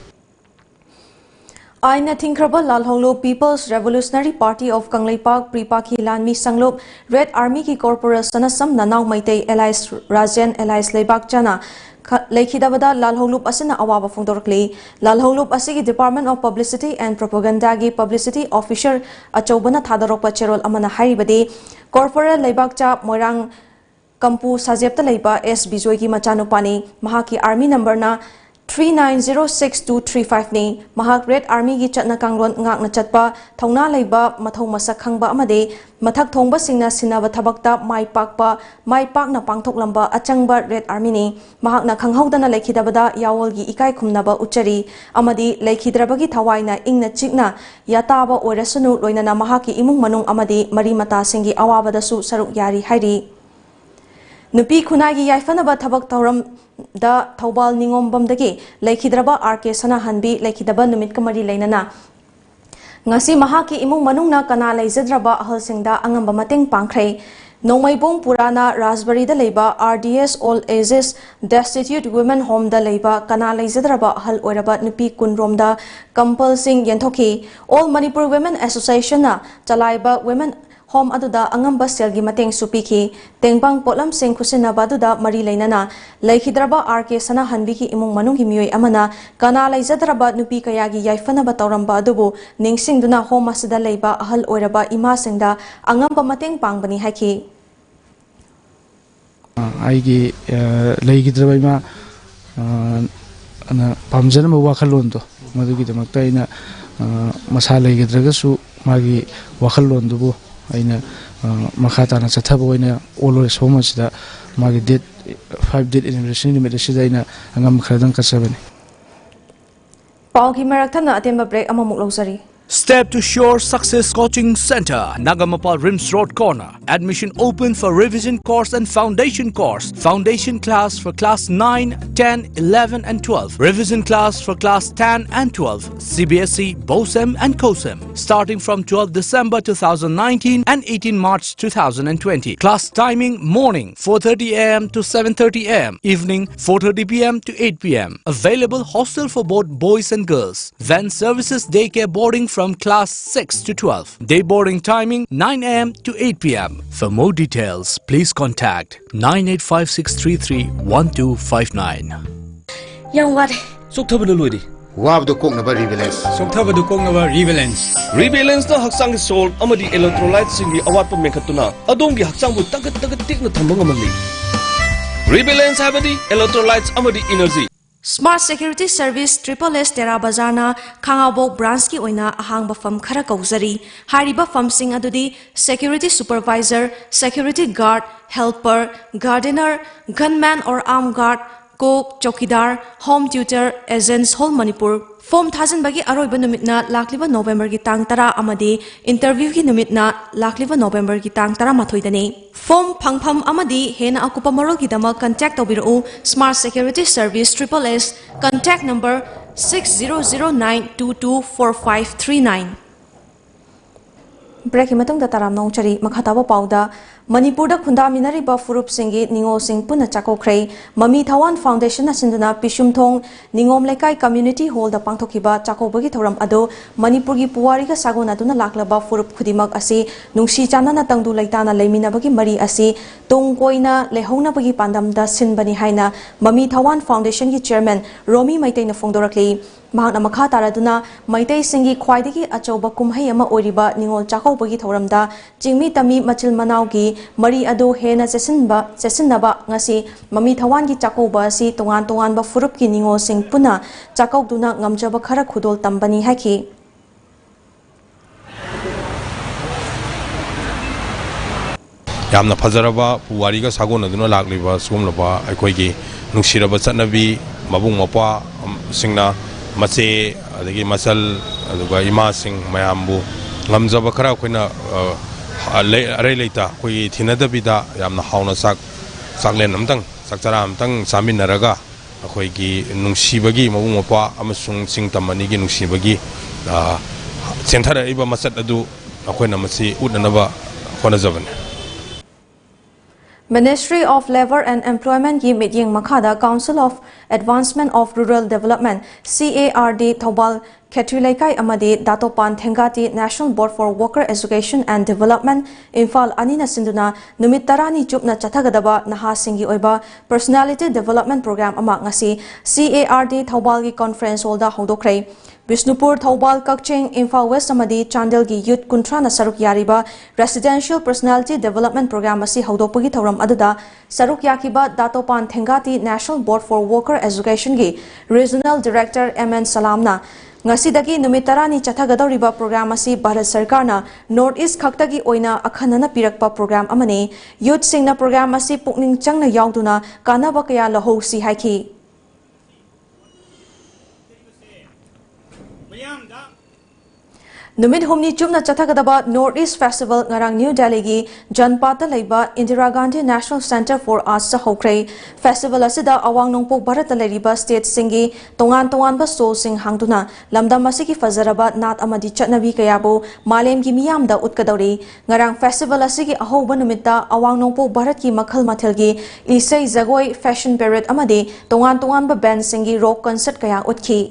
ꯑꯥꯏꯟꯅ ꯊꯤꯡꯈ꯭ꯔꯕ ꯂꯥꯜꯍꯧꯂꯨꯞ People's Revolutionary Party of Kangleipak, ꯄ꯭ꯔꯤ ꯄꯥꯈꯤ ꯂꯥꯟꯃꯤ ꯁꯪꯂꯨꯞ, ꯔꯦꯗ ꯑꯥꯔꯃꯤꯒꯤ corporal Sanasam Nanao Meitei alias Rajen alias ꯂꯩꯕꯥꯛꯆꯥꯅ ꯈ-, ꯂꯩꯈꯤꯗꯕꯗ ꯂꯥꯜꯍꯧꯂꯨꯞ ꯑꯁꯤꯅ ꯑꯋꯥꯕ ꯐꯣꯡꯗꯣꯔꯛꯂꯤ꯫ ꯂꯥꯜꯍꯧꯂꯨꯞ ꯑꯁꯤꯒꯤ Department of Publicity and Propagandaꯒꯤ ꯄꯕ꯭ꯂꯤꯁꯤꯇꯤ ꯑꯣꯐꯤꯁꯔ ꯑꯆꯧꯕꯅ ꯊꯥꯗꯣꯔꯛꯄ ꯆꯦꯔꯣꯜ ꯑꯃꯅ ꯍꯥꯏꯔꯤꯕꯗꯤ, ꯀꯣꯔꯄꯣꯔꯦꯜ ꯂꯩꯕꯥꯛꯆꯥ ꯃꯣꯏꯔꯥꯡ ꯀꯝꯄꯨ ꯁꯥꯖꯦꯞꯇ ꯂꯩꯕ ꯑꯦꯁ ꯕꯤꯖꯣꯏꯒꯤ ꯃꯆꯥꯅꯨꯄꯥꯅꯤ꯫ ꯃꯍꯥꯛꯀꯤ ꯑꯥꯔꯃꯤ ꯅꯝꯕꯔꯅ three nine zero six two three five ꯅꯤ꯫ ꯃꯍꯥꯛ ꯔꯦꯗ ꯑꯥꯔꯃꯤꯒꯤ ꯆꯠꯅ ꯀꯥꯡꯂꯣꯟ ꯉꯥꯛꯅ ꯆꯠꯄ, ꯊꯧꯅꯥ ꯂꯩꯕ, ꯃꯊꯧ ꯃꯁꯛ ꯈꯪꯕ ꯑꯃꯗꯤ ꯃꯊꯛ ꯊꯣꯡꯕꯁꯤꯡꯅ ꯁꯤꯟꯅꯕ ꯊꯕꯛꯇ ꯃꯥꯏ ꯄꯥꯛꯄ, ꯃꯥꯏ ꯄꯥꯛꯅ ꯄꯥꯡꯊꯣꯛꯂꯝꯕ ꯑꯆꯪꯕ ꯔꯦꯗ ꯑꯥꯔꯃꯤꯅꯤ꯫ ꯃꯍꯥꯛꯅ ꯈꯪꯍꯧꯗꯅ ꯂꯩꯈꯤꯗꯕꯗ ꯌꯥꯑꯣꯜꯒꯤ ꯏꯀꯥꯏ ꯈꯨꯝꯅꯕ ꯎꯠꯆꯔꯤ ꯑꯃꯗꯤ ꯂꯩꯈꯤꯗ꯭ꯔꯕꯒꯤ ꯊꯋꯥꯏꯅ ꯏꯪꯅ ꯆꯤꯛꯅ ꯌꯥꯇꯥꯕ ꯑꯣꯏꯔꯁꯅꯨ, ꯂꯣꯏꯅꯅ ꯃꯍꯥꯛꯀꯤ ꯏꯃꯨꯡ ꯃꯅꯨꯡ ꯑꯃꯗꯤ ꯃꯔꯤ ꯃꯇꯥꯁꯤꯡꯒꯤ ꯑꯋꯥꯕꯗꯁꯨ ꯁꯔꯨꯛ ꯌꯥꯔꯤ ꯍꯥꯏꯔꯤ꯫ ꯅꯨꯄꯤ ꯈꯨꯟꯅꯥꯏꯒꯤ ꯌꯥꯏꯐꯅꯕ ꯊꯕꯛ ꯊꯧꯔꯝꯗ ꯊꯧꯕꯥꯜ ꯅꯤꯉꯣꯝꯕꯝꯗꯒꯤ ꯂꯩꯈꯤꯗ꯭ꯔꯕ ꯑꯥꯔ ꯀꯦ ꯁꯅꯥꯍꯟꯕꯤ ꯂꯩꯈꯤꯗꯕ ꯅꯨꯃꯤꯠꯀ ꯃꯔꯤ ꯂꯩꯅꯅ ꯉꯁꯤ ꯃꯍꯥꯛꯀꯤ ꯏꯃꯨꯡ ꯃꯅꯨꯡꯅ ꯀꯅꯥ ꯂꯩꯖꯗ꯭ꯔꯕ ꯑꯍꯜꯁꯤꯡꯗ ꯑꯉꯝꯕ ꯃꯇꯦꯡ ꯄꯥꯡꯈ꯭ꯔꯦ꯫ ꯅꯣꯡꯃꯩꯕꯨꯡ ꯄꯨꯔꯥꯅ ꯔꯥꯖꯕꯔꯤꯗ ꯂꯩꯕ R D S Old Ages Destitute Women Homeꯗ ꯂꯩꯕ ꯀꯅꯥ ꯂꯩꯖꯗ꯭ꯔꯕ ꯑꯍꯜ ꯑꯣꯏꯔꯕ ꯅꯨꯄꯤ ꯀꯨꯟꯔꯣꯝꯗ ꯀꯝꯕꯜꯁꯤꯡ ꯌꯦꯟꯊꯣꯛꯈꯤ꯫ All Manipur Women Associationꯅ ꯆꯂꯥꯏꯕ Women ꯐꯣꯝ ꯑꯗꯨꯗ ꯑꯉꯝꯕ ꯁꯦꯜꯒꯤ ꯃꯇꯦꯡꯁꯨ ꯄꯤꯈꯤ꯫ ꯇꯦꯡꯕꯥꯡ ꯄꯣꯠꯂꯝꯁꯤꯡ ꯈꯨꯠꯁꯤꯟꯅꯕ ꯑꯗꯨꯗ ꯃꯔꯤ ꯂꯩꯅꯅ ꯂꯩꯈꯤꯗ꯭ꯔꯕ ꯑꯥꯔ ꯀꯦ ꯁꯅꯥꯍꯟꯕꯤꯒꯤ ꯏꯃꯨꯡ ꯃꯅꯨꯡꯒꯤ ꯃꯤꯑꯣꯏ ꯑꯃꯅ ꯀꯅꯥ ꯂꯩꯖꯗ꯭ꯔꯕ ꯅꯨꯄꯤ ꯀꯌꯥꯒꯤ ꯌꯥꯏꯐꯅꯕ ꯇꯧꯔꯝꯕ ꯑꯗꯨꯕꯨ ꯅꯤꯡꯁꯤꯡꯗꯨꯅ ꯍꯣꯝ ꯑꯁꯤꯗ ꯂꯩꯕ ꯑꯍꯜ ꯑꯣꯏꯔꯕ ꯏꯃꯥꯁꯤꯡꯗ ꯑꯉꯝꯕ ꯃꯇꯦꯡ ꯄꯥꯡꯕꯅꯤ ꯍꯥꯏꯈꯤ꯫ ꯑꯩꯒꯤ ꯂꯩꯈꯤꯗ꯭ꯔꯕ ꯏꯃꯥ ꯅ ꯄꯥꯝꯖꯔꯝꯕ ꯋꯥꯈꯜꯂꯣꯟꯗꯣ, ꯃꯗꯨꯒꯤꯗꯃꯛꯇ ꯑꯩꯅ ꯃꯁꯥ ꯂꯩꯈꯤꯗ꯭ꯔꯒꯁꯨ ꯃꯥꯒꯤ ꯋꯥꯈꯜꯂꯣꯟꯗꯨꯕꯨ ꯑꯩꯅ ꯃꯈꯥ ꯇꯥꯅ ꯆꯠꯊꯕ ꯑꯣꯏꯅ ꯑꯣꯜ ꯑꯣꯏꯔ ꯁꯣꯝ ꯑꯁꯤꯗ ꯃꯥꯒꯤ date five date anniversary ꯅꯨꯃꯤꯠ ꯑꯁꯤꯗ ꯑꯩꯅ ꯑꯉꯝꯕ ꯈꯔꯗꯪ ꯀꯠꯆꯕꯅꯤ꯫ ꯄꯥꯎꯒꯤ ꯃꯔꯛ ꯊꯠꯅ ꯑꯇꯦꯟꯕ ꯕ꯭ꯔꯦꯛ ꯑꯃꯃꯨꯛ ꯂꯧꯖꯔꯤ꯫ Step to Sure Success Coaching Center, Nagamapal Rims Road Corner. Admission open for revision course and foundation course. Foundation class for class nine, ten, eleven and twelve. Revision class for class ten and twelve. C B S E, BOSEM and COSEM. Starting from twelfth December two thousand nineteen and eighteen March two thousand twenty. Class timing: morning four thirty a m to seven thirty a m, evening four thirty p m to eight p m. Available hostel for both boys and girls. Van services daycare boarding from class six to twelve. Day boarding timing nine a m to eight p m. For more details, please contact nine eight five six three three one two five nine. ꯌꯥꯝ ꯋꯥꯔꯦ꯫ ꯆꯣꯛꯊꯕꯅ ꯂꯣꯏꯔꯦ꯫ ꯋꯥꯕꯗꯨ ꯀꯣꯛꯅꯕ ꯔꯤꯕꯦꯂꯦꯟꯁ꯫ ꯆꯣꯛꯊꯕꯗꯨ ꯀꯣꯛꯅꯕ ꯔꯤꯕꯦꯂꯦꯟꯁ꯫ ꯔꯤꯕꯦꯂꯦꯟꯁꯅ ꯍꯛꯆꯥꯡꯒꯤ soul ꯑꯃꯗꯤ ꯏꯂꯦꯛꯇ꯭ꯔꯣꯂꯥꯏꯠꯁꯤꯡꯒꯤ ꯑꯋꯥꯠꯄ ꯃꯦꯟꯈꯠꯇꯨꯅ ꯑꯗꯣꯝꯒꯤ ꯍꯛꯆꯥꯡꯕꯨ ꯇꯒꯠ ꯇꯒꯠ ꯇꯦꯛꯅ ꯊꯝꯕ ꯉꯝꯍꯜꯂꯤ꯫ ꯔꯤꯕꯦꯂꯦꯟꯁ ꯍꯥꯏꯕꯗꯤ ꯏꯂꯦꯛꯇ꯭ꯔꯣꯂꯥꯏꯠꯁ ꯑꯃꯗꯤ energy. Smart Security Service Triple S ꯇꯦꯔꯥ ꯕꯖꯥꯔꯅ ꯈꯥꯉꯕꯣꯛ ꯕ꯭ꯔꯥꯟꯁꯀꯤ ꯑꯣꯏꯅ ꯑꯍꯥꯡꯕ ꯐꯝ ꯈꯔ ꯀꯧꯖꯔꯤ꯫ ꯍꯥꯏꯔꯤꯕ ꯐꯝꯁꯤꯡ ꯑꯗꯨꯗꯤ Security Supervisor, Security Guard, Helper, Gardener, Gunman or Armed Guard, Cook, Chowkidar, Home Tutor, Agents, Whole Manipur꯫ Form ꯊꯥꯖꯤꯟꯕꯒꯤ ꯑꯔꯣꯏꯕ ꯅꯨꯃꯤꯠꯅ ꯂꯥꯛꯂꯤꯕ ꯅꯣꯕꯦꯝꯕꯔꯒꯤ ꯇꯥꯡ ꯇꯔꯥ ꯑꯃꯗꯤ ꯏꯟꯇꯔꯚ꯭ꯌꯨꯒꯤ ꯅꯨꯃꯤꯠꯅ ꯂꯥꯛꯂꯤꯕ ꯅꯣꯕꯦꯝꯕꯔꯒꯤ ꯇꯥꯡ ꯇꯔꯥꯃꯥꯊꯣꯏꯗꯅꯤ꯫ ꯐꯣꯝ ꯐꯪꯐꯝ ꯑꯃꯗꯤ ꯍꯦꯟꯅ ꯑꯀꯨꯞꯄ ꯃꯔꯣꯜꯒꯤꯗꯃꯛ contact ꯇꯧꯕꯤꯔꯛꯎ Smart Security Service Triple S, contact number six zero zero nine two two four five three nine꯫ ꯕ꯭ꯔꯦꯛꯀꯤ ꯃꯇꯨꯡꯗ ꯇꯔꯥꯝꯅ ꯑꯣꯛꯆꯔꯤ꯫ ꯃꯈꯥ ꯇꯥꯕ ꯄꯥꯎꯗ, ꯃꯅꯤꯄꯨꯔꯗ ꯈꯨꯟꯗꯥꯃꯤꯟꯅꯔꯤꯕ ꯐꯨꯔꯨꯞꯁꯤꯡꯒꯤ ꯅꯤꯉꯣꯜꯁꯤꯡ ꯄꯨꯟꯅ ꯆꯥꯛꯀꯧꯈ꯭ꯔꯦ꯫ ꯃꯃꯤ ꯊꯋꯥꯟ ꯐꯥꯎꯟꯗꯦꯁꯟꯅ ꯁꯤꯟꯗꯨꯅ ꯄꯤꯁꯨꯝꯊꯣꯡ ꯅꯤꯉꯣꯝ ꯂꯩꯀꯥꯏ ꯀꯝꯃ꯭ꯌꯨꯅꯤꯇꯤ ꯍꯣꯜꯗ ꯄꯥꯡꯊꯣꯛꯈꯤꯕ ꯆꯥꯛꯀꯧꯕꯒꯤ ꯊꯧꯔꯝ ꯑꯗꯨ ꯃꯅꯤꯄꯨꯔꯒꯤ ꯄꯨꯋꯥꯔꯤꯒ ꯁꯥꯒꯣꯟꯅꯗꯨꯅ ꯂꯥꯛꯂꯕ ꯐꯨꯔꯨꯞ ꯈꯨꯗꯤꯡꯃꯛ ꯑꯁꯤ ꯅꯨꯡꯁꯤ ꯆꯥꯟꯅꯅ ꯇꯪꯗꯨ ꯂꯩꯇꯥꯅ ꯂꯩꯃꯤꯟꯅꯕꯒꯤ ꯃꯔꯤ ꯑꯁꯤ ꯇꯨꯡ ꯀꯣꯏꯅ ꯂꯩꯍꯧꯅꯕꯒꯤ ꯄꯥꯟꯗꯝꯗ ꯁꯤꯟꯕꯅꯤ ꯍꯥꯏꯅ ꯃꯃꯤ ꯊꯋꯥꯟ ꯐꯥꯎꯟꯗꯦꯁꯟꯒꯤ ꯆꯤꯌꯔꯃꯦꯟ ꯔꯣꯃꯤ ꯃꯩꯇꯩꯅ ꯐꯣꯡꯗꯣꯔꯛꯂꯤ꯫ ꯃꯍꯥꯛꯅ ꯃꯈꯥ ꯇꯥꯔꯗꯨꯅ ꯃꯩꯇꯩꯁꯤꯡꯒꯤ ꯈ꯭ꯋꯥꯏꯗꯒꯤ ꯑꯆꯧꯕ ꯀꯨꯝꯍꯩ ꯑꯃ ꯑꯣꯏꯔꯤꯕ ꯅꯤꯉꯣꯜ ꯆꯥꯛꯀꯧꯕꯒꯤ ꯊꯧꯔꯝꯗ ꯆꯤꯡꯃꯤ ꯇꯝꯃꯤ ꯃꯆꯤꯜ ꯃꯅꯥꯎꯒꯤ ꯃꯔꯤ ꯑꯗꯨ ꯍꯦꯟꯅ ꯆꯦꯠꯁꯤꯟꯕ, ꯆꯦꯠꯁꯤꯟꯅꯕ ꯉꯁꯤ ꯃꯃꯤ ꯊꯋꯥꯟꯒꯤ ꯆꯥꯛꯀꯧꯕ ꯑꯁꯤ ꯇꯣꯉꯥꯟ ꯇꯣꯉꯥꯟꯕ ꯐꯨꯔꯨꯞꯀꯤ ꯅꯤꯉꯣꯜꯁꯤꯡ ꯄꯨꯟꯅ ꯆꯥꯛꯀꯧꯗꯨꯅ ꯉꯝꯖꯕ ꯈꯔ ꯈꯨꯗꯣꯜ ꯇꯝꯕꯅꯤ ꯍꯥꯏꯈꯤ꯫ ꯌꯥꯝꯅ ꯐꯖꯔꯕ ꯄꯨꯋꯥꯔꯤꯒ ꯁꯥꯒꯣꯟꯅꯗꯨꯅ ꯂꯥꯛꯂꯤꯕ ꯁꯤꯒꯨꯝꯂꯕ ꯑꯩꯈꯣꯏꯒꯤ ꯅꯨꯡꯁꯤꯔꯕ ꯆꯠꯅꯕꯤ, ꯃꯕꯨꯡ ꯃꯧꯄ꯭ꯋꯥꯁꯤꯡꯅ ꯃꯆꯦ ꯑꯗꯒꯤ ꯃꯆꯜ, ꯑꯗꯨꯒ ꯏꯃꯥꯁꯤꯡ ꯃꯌꯥꯝꯕꯨ ꯉꯝꯖꯕ ꯈꯔ ꯑꯩꯈꯣꯏꯅ, ꯑ, ꯂꯩ-, ꯑꯔꯩ ꯂꯩꯇ ꯑꯩꯈꯣꯏꯒꯤ ꯊꯤꯅꯗꯕꯤꯗ ꯌꯥꯝꯅ ꯍꯥꯎꯅ ꯆꯥꯛ, ꯆꯥꯛꯂꯦꯟ ꯑꯃꯇꯪ, ꯆꯥꯛ ꯆꯔꯥ ꯑꯃꯇꯪ ꯆꯥꯃꯤꯟꯅꯔꯒ ꯑꯩꯈꯣꯏꯒꯤ ꯅꯨꯡꯁꯤꯕꯒꯤ ꯃꯕꯨꯡ ꯃꯧꯄ꯭ꯋꯥ ꯑꯃꯁꯨꯡ ꯆꯤꯡ ꯇꯝ ꯑꯅꯤꯒꯤ ꯅꯨꯡꯁꯤꯕꯒꯤ, ꯑ, ꯆꯦꯟꯊꯔꯛꯏꯕ ꯃꯆꯠ ꯑꯗꯨ ꯑꯩꯈꯣꯏꯅ ꯃꯁꯤ ꯎꯠꯅꯅꯕ ꯍꯣꯠꯅꯖꯕꯅꯤ꯫ Ministry of Labour and Employment ꯀꯤ ꯃꯤꯠꯌꯦꯡ ꯃꯈꯥꯗ Council of Advancement of Rural Development, C A R D, Thoubal ꯈꯦꯇ꯭ꯔꯤ ꯂꯩꯀꯥꯏ ꯑꯃꯗꯤ ꯗꯥꯇꯣꯄꯥꯟ ꯊꯦꯡꯒꯥꯇꯤ National Board for Worker Education and Development, Imphal ꯑꯅꯤꯅ ꯁꯤꯟꯗꯨꯅ ꯅꯨꯃꯤꯠ ꯇꯔꯥꯅꯤ ꯆꯨꯞꯅ ꯆꯠꯊꯒꯗꯕ ꯅꯍꯥꯁꯤꯡꯒꯤ ꯑꯣꯏꯕ Personality Development Program ꯑꯃ ꯉꯁꯤ C A R D ꯊꯧꯕꯥꯜꯒꯤ Conference Hall ꯗ ꯍꯧꯗꯣꯛꯈ꯭ꯔꯦ꯫ ꯕꯤꯁꯅꯨꯄꯨꯔ, ꯊꯧꯕꯥꯜ, ꯀꯛꯆꯤꯡ, ꯏꯝꯐꯥꯜ ꯋꯦꯁ ꯑꯃꯗꯤ ꯆꯥꯟꯗꯦꯜꯒꯤ youth ꯀꯨꯟꯊ꯭ꯔꯥꯅ ꯁꯔꯨꯛ ꯌꯥꯔꯤꯕ Residential Personality Development Program ꯑꯁꯤ ꯍꯧꯗꯣꯛꯄꯒꯤ ꯊꯧꯔꯝ ꯑꯗꯨꯗ ꯁꯔꯨꯛ ꯌꯥꯈꯤꯕ ꯗꯥꯇꯣꯄꯥꯟ ꯊꯦꯡꯒꯥꯇꯤ National Board for Worker Education ꯒꯤ Regional Director M N ꯁꯂꯥꯝꯅ ꯉꯁꯤꯗꯒꯤ ꯅꯨꯃꯤꯠ ꯇꯔꯥꯅꯤ ꯆꯠꯊꯒꯗꯧꯔꯤꯕ program ꯑꯁꯤ ꯚꯥꯔꯠ ꯁꯔꯀꯥꯔꯅ North East ꯈꯛꯇꯒꯤ ꯑꯣꯏꯅ ꯑꯈꯟꯅꯅ ꯄꯤꯔꯛꯄ program ꯑꯃꯅꯤ꯫ Youth ꯁꯤꯡꯅ program ꯑꯁꯤ ꯄꯨꯛꯅꯤꯡ ꯆꯪꯅ ꯌꯥꯎꯗꯨꯅ ꯀꯥꯟꯅꯕ ꯀꯌꯥ ꯂꯧꯍꯧꯁꯤ ꯍꯥꯏꯈꯤ꯫ ꯅꯨꯃꯤꯠ ꯍꯨꯝꯅꯤ ꯆꯨꯞꯅ ꯆꯠꯊꯒꯗꯕ North East Festival ꯉꯔꯥꯡ ꯅ꯭ꯌꯨ ꯗꯦꯜꯂꯤꯒꯤ ꯖꯟꯄꯥꯠꯇ ꯂꯩꯕ Indira Gandhi National Centre for Arts ꯇ ꯍꯧꯈ꯭ꯔꯦ꯫ Festival ꯑꯁꯤꯗ ꯑꯋꯥꯡ ꯅꯣꯡꯄꯣꯛ ꯚꯥꯔꯠꯇ ꯂꯩꯔꯤꯕ states ꯁꯤꯡꯒꯤ ꯇꯣꯉꯥꯟ ꯇꯣꯉꯥꯟꯕ stall ꯁꯤꯡ ꯍꯥꯡꯗꯨꯅ ꯂꯝꯗꯝ ꯑꯁꯤꯒꯤ ꯐꯖꯔꯕ ꯅꯥꯠ ꯑꯃꯗꯤ ꯆꯠꯅꯕꯤ ꯀꯌꯥꯕꯨ ꯃꯥꯂꯦꯝꯒꯤ ꯃꯤꯌꯥꯝꯗ ꯎꯠꯀꯗꯧꯔꯤ꯫ ꯉꯔꯥꯡ festival ꯑꯁꯤꯒꯤ ꯑꯍꯧꯕ ꯅꯨꯃꯤꯠꯇ ꯑꯋꯥꯡ ꯅꯣꯡꯄꯣꯛ ꯚꯥꯔꯠꯀꯤ ꯃꯈꯜ ꯃꯊꯦꯜꯒꯤ ꯏꯁꯩ, ꯖꯒꯣꯏ, fashion parade ꯑꯃꯗꯤ ꯇꯣꯉꯥꯟ ꯇꯣꯉꯥꯟꯕ band ꯁꯤꯡꯒꯤ rock concert ꯀꯌꯥ ꯎꯠꯈꯤ꯫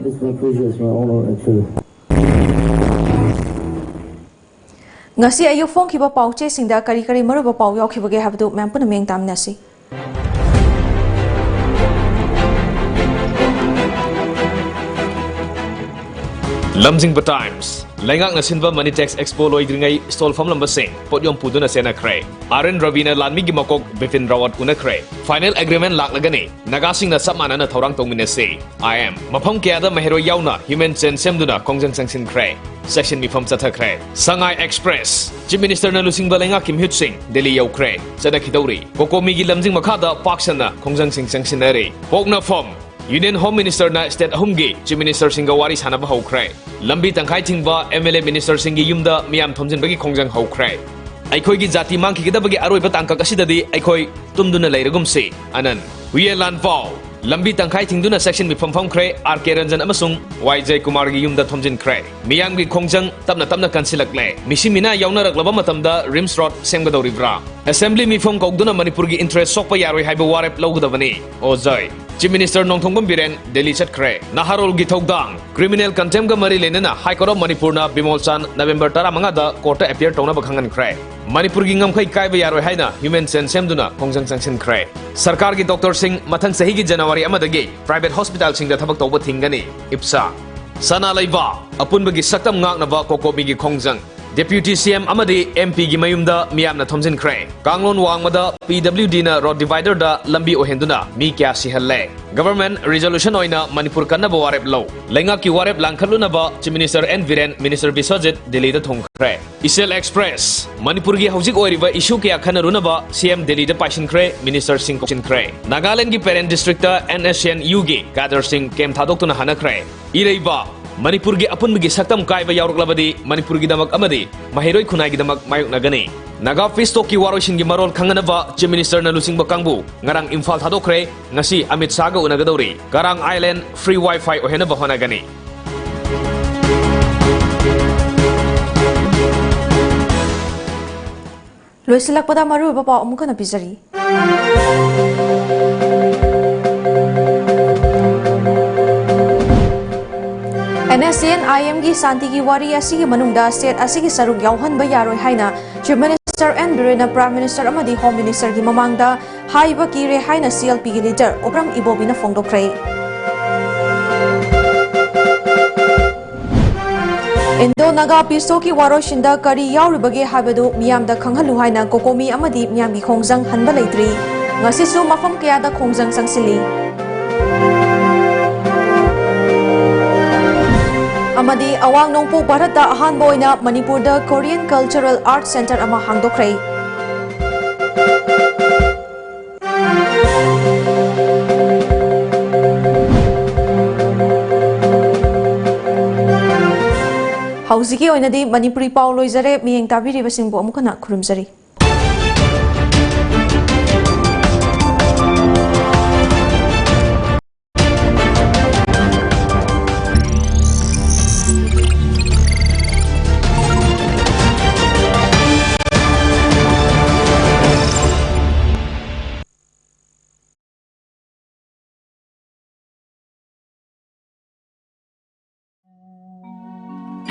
It's my privilege, my honor, and truth. ꯉꯁꯤ ꯑꯌꯨꯛ ꯐꯣꯡꯈꯤꯕ ꯄꯥꯎꯆꯦꯁꯤꯡꯗ ꯀꯔꯤ ꯀꯔꯤ ꯃꯔꯨꯑꯣꯏꯕ ꯄꯥꯎ ꯌꯥꯎꯈꯤꯕꯒꯦ ꯍꯥꯏꯕꯗꯨ ꯃꯌꯥꯝ ꯄꯨꯟꯅ ꯃꯤꯠꯌꯦꯡ ꯇꯥꯃꯤꯟꯅꯁꯤ꯫ ꯂꯝꯖꯤꯡꯕ Times꯫ ꯂꯩꯉꯥꯛꯅ ꯁꯤꯟꯕ Money Tax Expo ꯂꯣꯏꯗ꯭ꯔꯤꯉꯩ stall ꯐꯝꯂꯝꯕꯁꯤꯡ ꯄꯣꯠꯌꯣꯝ ꯄꯨꯗꯨꯅ ꯆꯦꯟꯅꯈ꯭ꯔꯦ꯫ ꯑꯥꯔ ꯑꯦꯟ ꯔꯕꯤꯅ ꯂꯥꯟꯃꯤꯒꯤ ꯃꯀꯣꯛ ꯕꯤꯄꯤꯟ ꯔꯥꯋꯠ ꯎꯅꯈ꯭ꯔꯦ꯫ Final agreement ꯂꯥꯛꯂꯒꯅꯤ, ꯅꯥꯒꯥꯁꯤꯡꯅ ꯆꯞ ꯃꯥꯟꯅꯅ ꯊꯧꯔꯥꯡ ꯇꯧꯃꯤꯟꯅꯁꯤ꯫ ꯑꯥꯏ ꯑꯦꯝ꯫ ꯃꯐꯝ ꯀꯌꯥꯗ ꯃꯍꯩꯔꯣꯏ ꯌꯥꯎꯅ human chain ꯁꯦꯝꯗꯨꯅ ꯈꯣꯡꯖꯪ ꯆꯪꯁꯤꯟꯈ꯭ꯔꯦ꯫ Section ꯃꯤꯐꯝ ꯆꯠꯊꯈ꯭ꯔꯦ꯫ ꯁꯉꯥꯏ Express꯫ Chief Minister ꯅ ꯂꯨꯆꯤꯡꯕ ꯂꯩꯉꯥꯛꯀꯤ ꯃꯤꯍꯨꯠꯁꯤꯡ ꯗꯦꯜꯂꯤ ꯌꯧꯈ꯭ꯔꯦ꯫ ꯆꯠꯅꯈꯤꯗꯧꯔꯤ꯫ ꯀꯣꯀꯣꯃꯤꯒꯤ ꯂꯝꯖꯤꯡ ꯃꯈꯥꯗ ꯄꯥꯛ ꯁꯟꯅ ꯈꯣꯡꯖꯪꯁꯤꯡ ꯆꯪꯁꯤꯟꯅꯔꯤ꯫ ꯄꯣꯛꯅꯐꯝ꯫ Union Home Minister ꯅ state ꯑꯍꯨꯝꯒꯤ Chief Minister ꯁꯤꯡꯒ ꯋꯥꯔꯤ ꯁꯥꯟꯅꯕ ꯍꯧꯈ꯭ꯔꯦ꯫ ꯂꯝꯕꯤ ꯇꯪꯈꯥꯏ ꯊꯤꯡꯕ, M L A minister ꯁꯤꯡꯒꯤ ꯌꯨꯝꯗ ꯃꯤꯌꯥꯝ ꯊꯣꯝꯖꯤꯟꯕꯒꯤ ꯈꯣꯡꯖꯪ ꯍꯧꯈ꯭ꯔꯦ꯫ ꯑꯩꯈꯣꯏꯒꯤ ꯖꯥꯇꯤ ꯃꯥꯡꯈꯤꯒꯗꯕꯒꯤ ꯑꯔꯣꯏꯕ ꯇꯥꯡꯀꯛ ꯑꯁꯤꯗꯗꯤ ꯑꯩꯈꯣꯏ ꯇꯨꯝꯗꯨꯅ ꯂꯩꯔꯒꯨꯝꯁꯤ꯫ ꯑꯅꯟ꯫ ꯍꯨꯌꯦꯟ ꯂꯥꯟꯄꯥꯎ꯫ ꯂꯝꯕꯤ ꯇꯪꯈꯥꯏ ꯊꯤꯡꯗꯨꯅ section ꯃꯤꯐꯝ ꯐꯝꯈ꯭ꯔꯦ꯫ ꯑꯥꯔ ꯀꯦ ꯔꯟꯖꯟ ꯑꯃꯁꯨꯡ ꯋꯥꯏ ꯖꯌꯀꯨꯃꯥꯔꯒꯤ ꯌꯨꯝꯗ ꯊꯣꯝꯖꯤꯟꯈ꯭ꯔꯦ꯫ ꯃꯤꯌꯥꯝꯒꯤ ꯈꯣꯡꯖꯪ ꯇꯞꯅ ꯇꯞꯅ ꯀꯟꯁꯤꯜꯂꯛꯂꯦ꯫ ꯃꯤꯁꯤ ꯃꯤꯅꯥ ꯌꯥꯎꯅꯔꯛꯂꯕ ꯃꯇꯝꯗ RIMS road ꯁꯦꯝꯒꯗꯧꯔꯤꯕ꯭ꯔꯥ? Assembly ꯃꯤꯐꯝ ꯀꯧꯗꯨꯅ ꯃꯅꯤꯄꯨꯔꯒꯤ interest ꯁꯣꯛꯄ ꯌꯥꯔꯣꯏ ꯍꯥꯏꯕ ꯋꯥꯔꯦꯞ ꯂꯧꯒꯗꯕꯅꯤ꯫ ꯑꯣꯖꯥꯏ꯫ Chief Minister ꯅꯣꯡꯊꯣꯝꯕꯝ ꯕꯤꯔꯦꯟ ꯗꯦꯜꯂꯤ ꯆꯠꯈ꯭ꯔꯦ꯫ ꯅꯍꯥꯔꯣꯜꯒꯤ ꯊꯧꯗꯥꯡ꯫ Criminal contempt ꯒ ꯃꯔꯤ ꯂꯩꯅꯅ High Court of ꯃꯅꯤꯄꯨꯔꯅ ꯕꯤꯃꯣꯜ ꯆꯥꯟ ꯅꯕꯦꯝꯕꯔ ꯇꯔꯥꯃꯉꯥꯗ court ꯇ appear ꯇꯧꯅꯕ ꯈꯪꯍꯟꯈ꯭ꯔꯦ꯫ ꯃꯅꯤꯄꯨꯔꯒꯤ ꯉꯝꯈꯩ ꯀꯥꯏꯕ ꯌꯥꯔꯣꯏ ꯍꯥꯏꯅ human chain ꯁꯦꯝꯗꯨꯅ ꯈꯣꯡꯖꯪ ꯆꯪꯁꯤꯟꯈ꯭ꯔꯦ꯫ ꯁꯔꯀꯥꯔꯒꯤ doctor ꯁꯤꯡ ꯃꯊꯪ ꯆꯍꯤꯒꯤ January ꯑꯃꯗꯒꯤ private hospital ꯁꯤꯡꯗ ꯊꯕꯛ ꯇꯧꯕ ꯊꯤꯡꯒꯅꯤ꯫ ꯏꯞꯁꯥ꯫ ꯁꯅꯥ ꯂꯩꯕꯥꯛ꯫ ꯑꯄꯨꯟꯕꯒꯤ ꯁꯛꯇꯝ ꯉꯥꯛꯅꯕ ꯀꯣꯀꯣꯃꯤꯒꯤ ꯈꯣꯡꯖꯪ꯫ Deputy C M ꯑꯃꯗꯤ M P ꯒꯤ ꯃꯌꯨꯝꯗ ꯃꯤꯌꯥꯝꯅ ꯊꯣꯝꯖꯤꯟꯈ꯭ꯔꯦ꯫ ꯀꯥꯡꯂꯣꯟ ꯋꯥꯡꯃꯗ P W D ꯅ road divider ꯗ ꯂꯝꯕꯤ ꯑꯣꯏꯍꯟꯗꯨꯅ ꯃꯤ ꯀꯌꯥ ꯁꯤꯍꯜꯂꯦ꯫ Government resolution ꯑꯣꯏꯅ ꯃꯅꯤꯄꯨꯔ ꯀꯟꯅꯕ ꯋꯥꯔꯦꯞ ꯂꯧ꯫ ꯂꯩꯉꯥꯛꯀꯤ ꯋꯥꯔꯦꯞ ꯂꯥꯡꯈꯠꯂꯨꯅꯕ Chief Minister N Biren, Minister Biswajit ꯗꯤꯜꯂꯤꯗ ꯊꯨꯡꯈ꯭ꯔꯦ꯫ ꯏꯆꯦꯜ Express, ꯃꯅꯤꯄꯨꯔꯒꯤ ꯍꯧꯖꯤꯛ ꯑꯣꯏꯔꯤꯕ issue ꯀꯌꯥ ꯈꯟꯅꯔꯨꯅꯕ C M ꯗꯤꯜꯂꯤꯗ ꯄꯥꯏꯁꯤꯟꯈ꯭ꯔꯦ, Minister ꯁꯤꯡ ꯀꯧꯁꯤꯟꯈ꯭ꯔꯦ꯫ ꯅꯥꯒꯥꯂꯦꯟꯗꯒꯤ Peren district N S C N U ꯒꯤ ꯀꯥꯗꯔꯁꯤꯡ ꯀꯦꯝ ꯊꯥꯗꯣꯛꯇꯨꯅ ꯍꯥꯟꯅꯈ꯭ꯔꯦ꯫ ꯏꯔꯩꯕꯥꯛ, ꯃꯅꯤꯄꯨꯔꯒꯤ ꯑꯄꯨꯟꯕꯒꯤ ꯁꯛꯇꯝ ꯀꯥꯏꯕ ꯌꯥꯎꯔꯛꯂꯕꯗꯤ ꯃꯅꯤꯄꯨꯔꯒꯤꯗꯃꯛ ꯑꯃꯗꯤ ꯃꯍꯩꯔꯣꯏ ꯈꯨꯟꯅꯥꯏꯒꯤꯗꯃꯛ ꯃꯥꯌꯣꯛꯅꯒꯅꯤ꯫ ꯅꯥꯒꯥ peace talk ꯀꯤ ꯋꯥꯔꯣꯏꯁꯤꯟꯒꯤ ꯃꯔꯣꯜ ꯈꯪꯅꯅꯕ Chief Minister ꯅ ꯂꯨꯆꯤꯡꯕ ꯀꯥꯡꯕꯨ ꯉꯔꯥꯡ ꯏꯝꯐꯥꯜ ꯊꯥꯗꯣꯛꯈ꯭ꯔꯦ꯫ ꯉꯁꯤ ꯑꯃꯤꯠ ꯁꯥꯍꯒ ꯎꯅꯒꯗꯧꯔꯤ꯫ ꯀꯔꯥꯡ Island free Wi-Fi ꯑꯣꯏꯍꯟꯅꯕ ꯍꯣꯠꯅꯒꯅꯤ꯫ ꯂꯣꯏꯁꯤꯜꯂꯛꯄꯗ ꯃꯔꯨꯑꯣꯏꯕ ꯄꯥꯎ ꯑꯃꯨꯛ ꯍꯟꯅ ꯄꯤꯖꯔꯤ꯫ N S C N I M ꯒꯤ ꯁꯥꯟꯇꯤꯒꯤ ꯋꯥꯔꯤ ꯑꯁꯤꯒꯤ ꯃꯅꯨꯡꯗ state ꯑꯁꯤꯒꯤ ꯁꯔꯨꯛ ꯌꯥꯎꯍꯟꯕ ꯌꯥꯔꯣꯏ ꯍꯥꯏꯅ Chief Minister N ꯕꯤꯔꯦꯟꯅ Prime Minister ꯑꯃꯗꯤ Home Minister ꯒꯤ ꯃꯃꯥꯡꯗ ꯍꯥꯏꯕ ꯀꯤꯔꯦ ꯍꯥꯏꯅ C L P ꯒꯤ leader ꯎꯕ꯭ꯔꯝ ꯏꯕꯣꯕꯤꯅ ꯐꯣꯡꯗꯣꯛꯈ꯭ꯔꯦ꯫ Indo Naga peace talk ꯀꯤ ꯋꯥꯔꯣꯏꯁꯤꯟꯗ ꯀꯔꯤ ꯌꯥꯎꯔꯤꯕꯒꯦ ꯍꯥꯏꯕꯗꯨ ꯃꯤꯌꯥꯝꯗ ꯈꯪꯍꯜꯂꯨ ꯍꯥꯏꯅ COCOMI ꯑꯃꯗꯤ ꯃꯤꯌꯥꯝꯒꯤ ꯈꯣꯡꯖꯪ ꯍꯟꯕ ꯂꯩꯇ꯭ꯔꯤ꯫ ꯉꯁꯤꯁꯨ ꯃꯐꯝ ꯀꯌꯥꯗ ꯈꯣꯡꯖꯪ ꯆꯪꯁꯤꯜꯂꯤ꯫ ꯑꯃꯗꯤ ꯑꯋꯥꯡ ꯅꯣꯡꯄꯣꯛ ꯚꯥꯔꯠꯇ ꯑꯍꯥꯟꯕ ꯑꯣꯏꯅ ꯃꯅꯤꯄꯨꯔꯗ Korean Cultural Art Centre ꯑꯃ ꯍꯥꯡꯗꯣꯛꯈ꯭ꯔꯦ꯫ ꯍꯧꯖꯤꯛꯀꯤ ꯑꯣꯏꯅꯗꯤ ꯃꯅꯤꯄꯨꯔꯤ ꯄꯥꯎ ꯂꯣꯏꯖꯔꯦ꯫ ꯃꯤꯠꯌꯦꯡ ꯇꯥꯕꯤꯔꯤꯕꯁꯤꯡꯕꯨ ꯑꯃꯨꯛ ꯍꯟꯅ ꯈꯨꯔꯨꯝꯖꯔꯤ꯫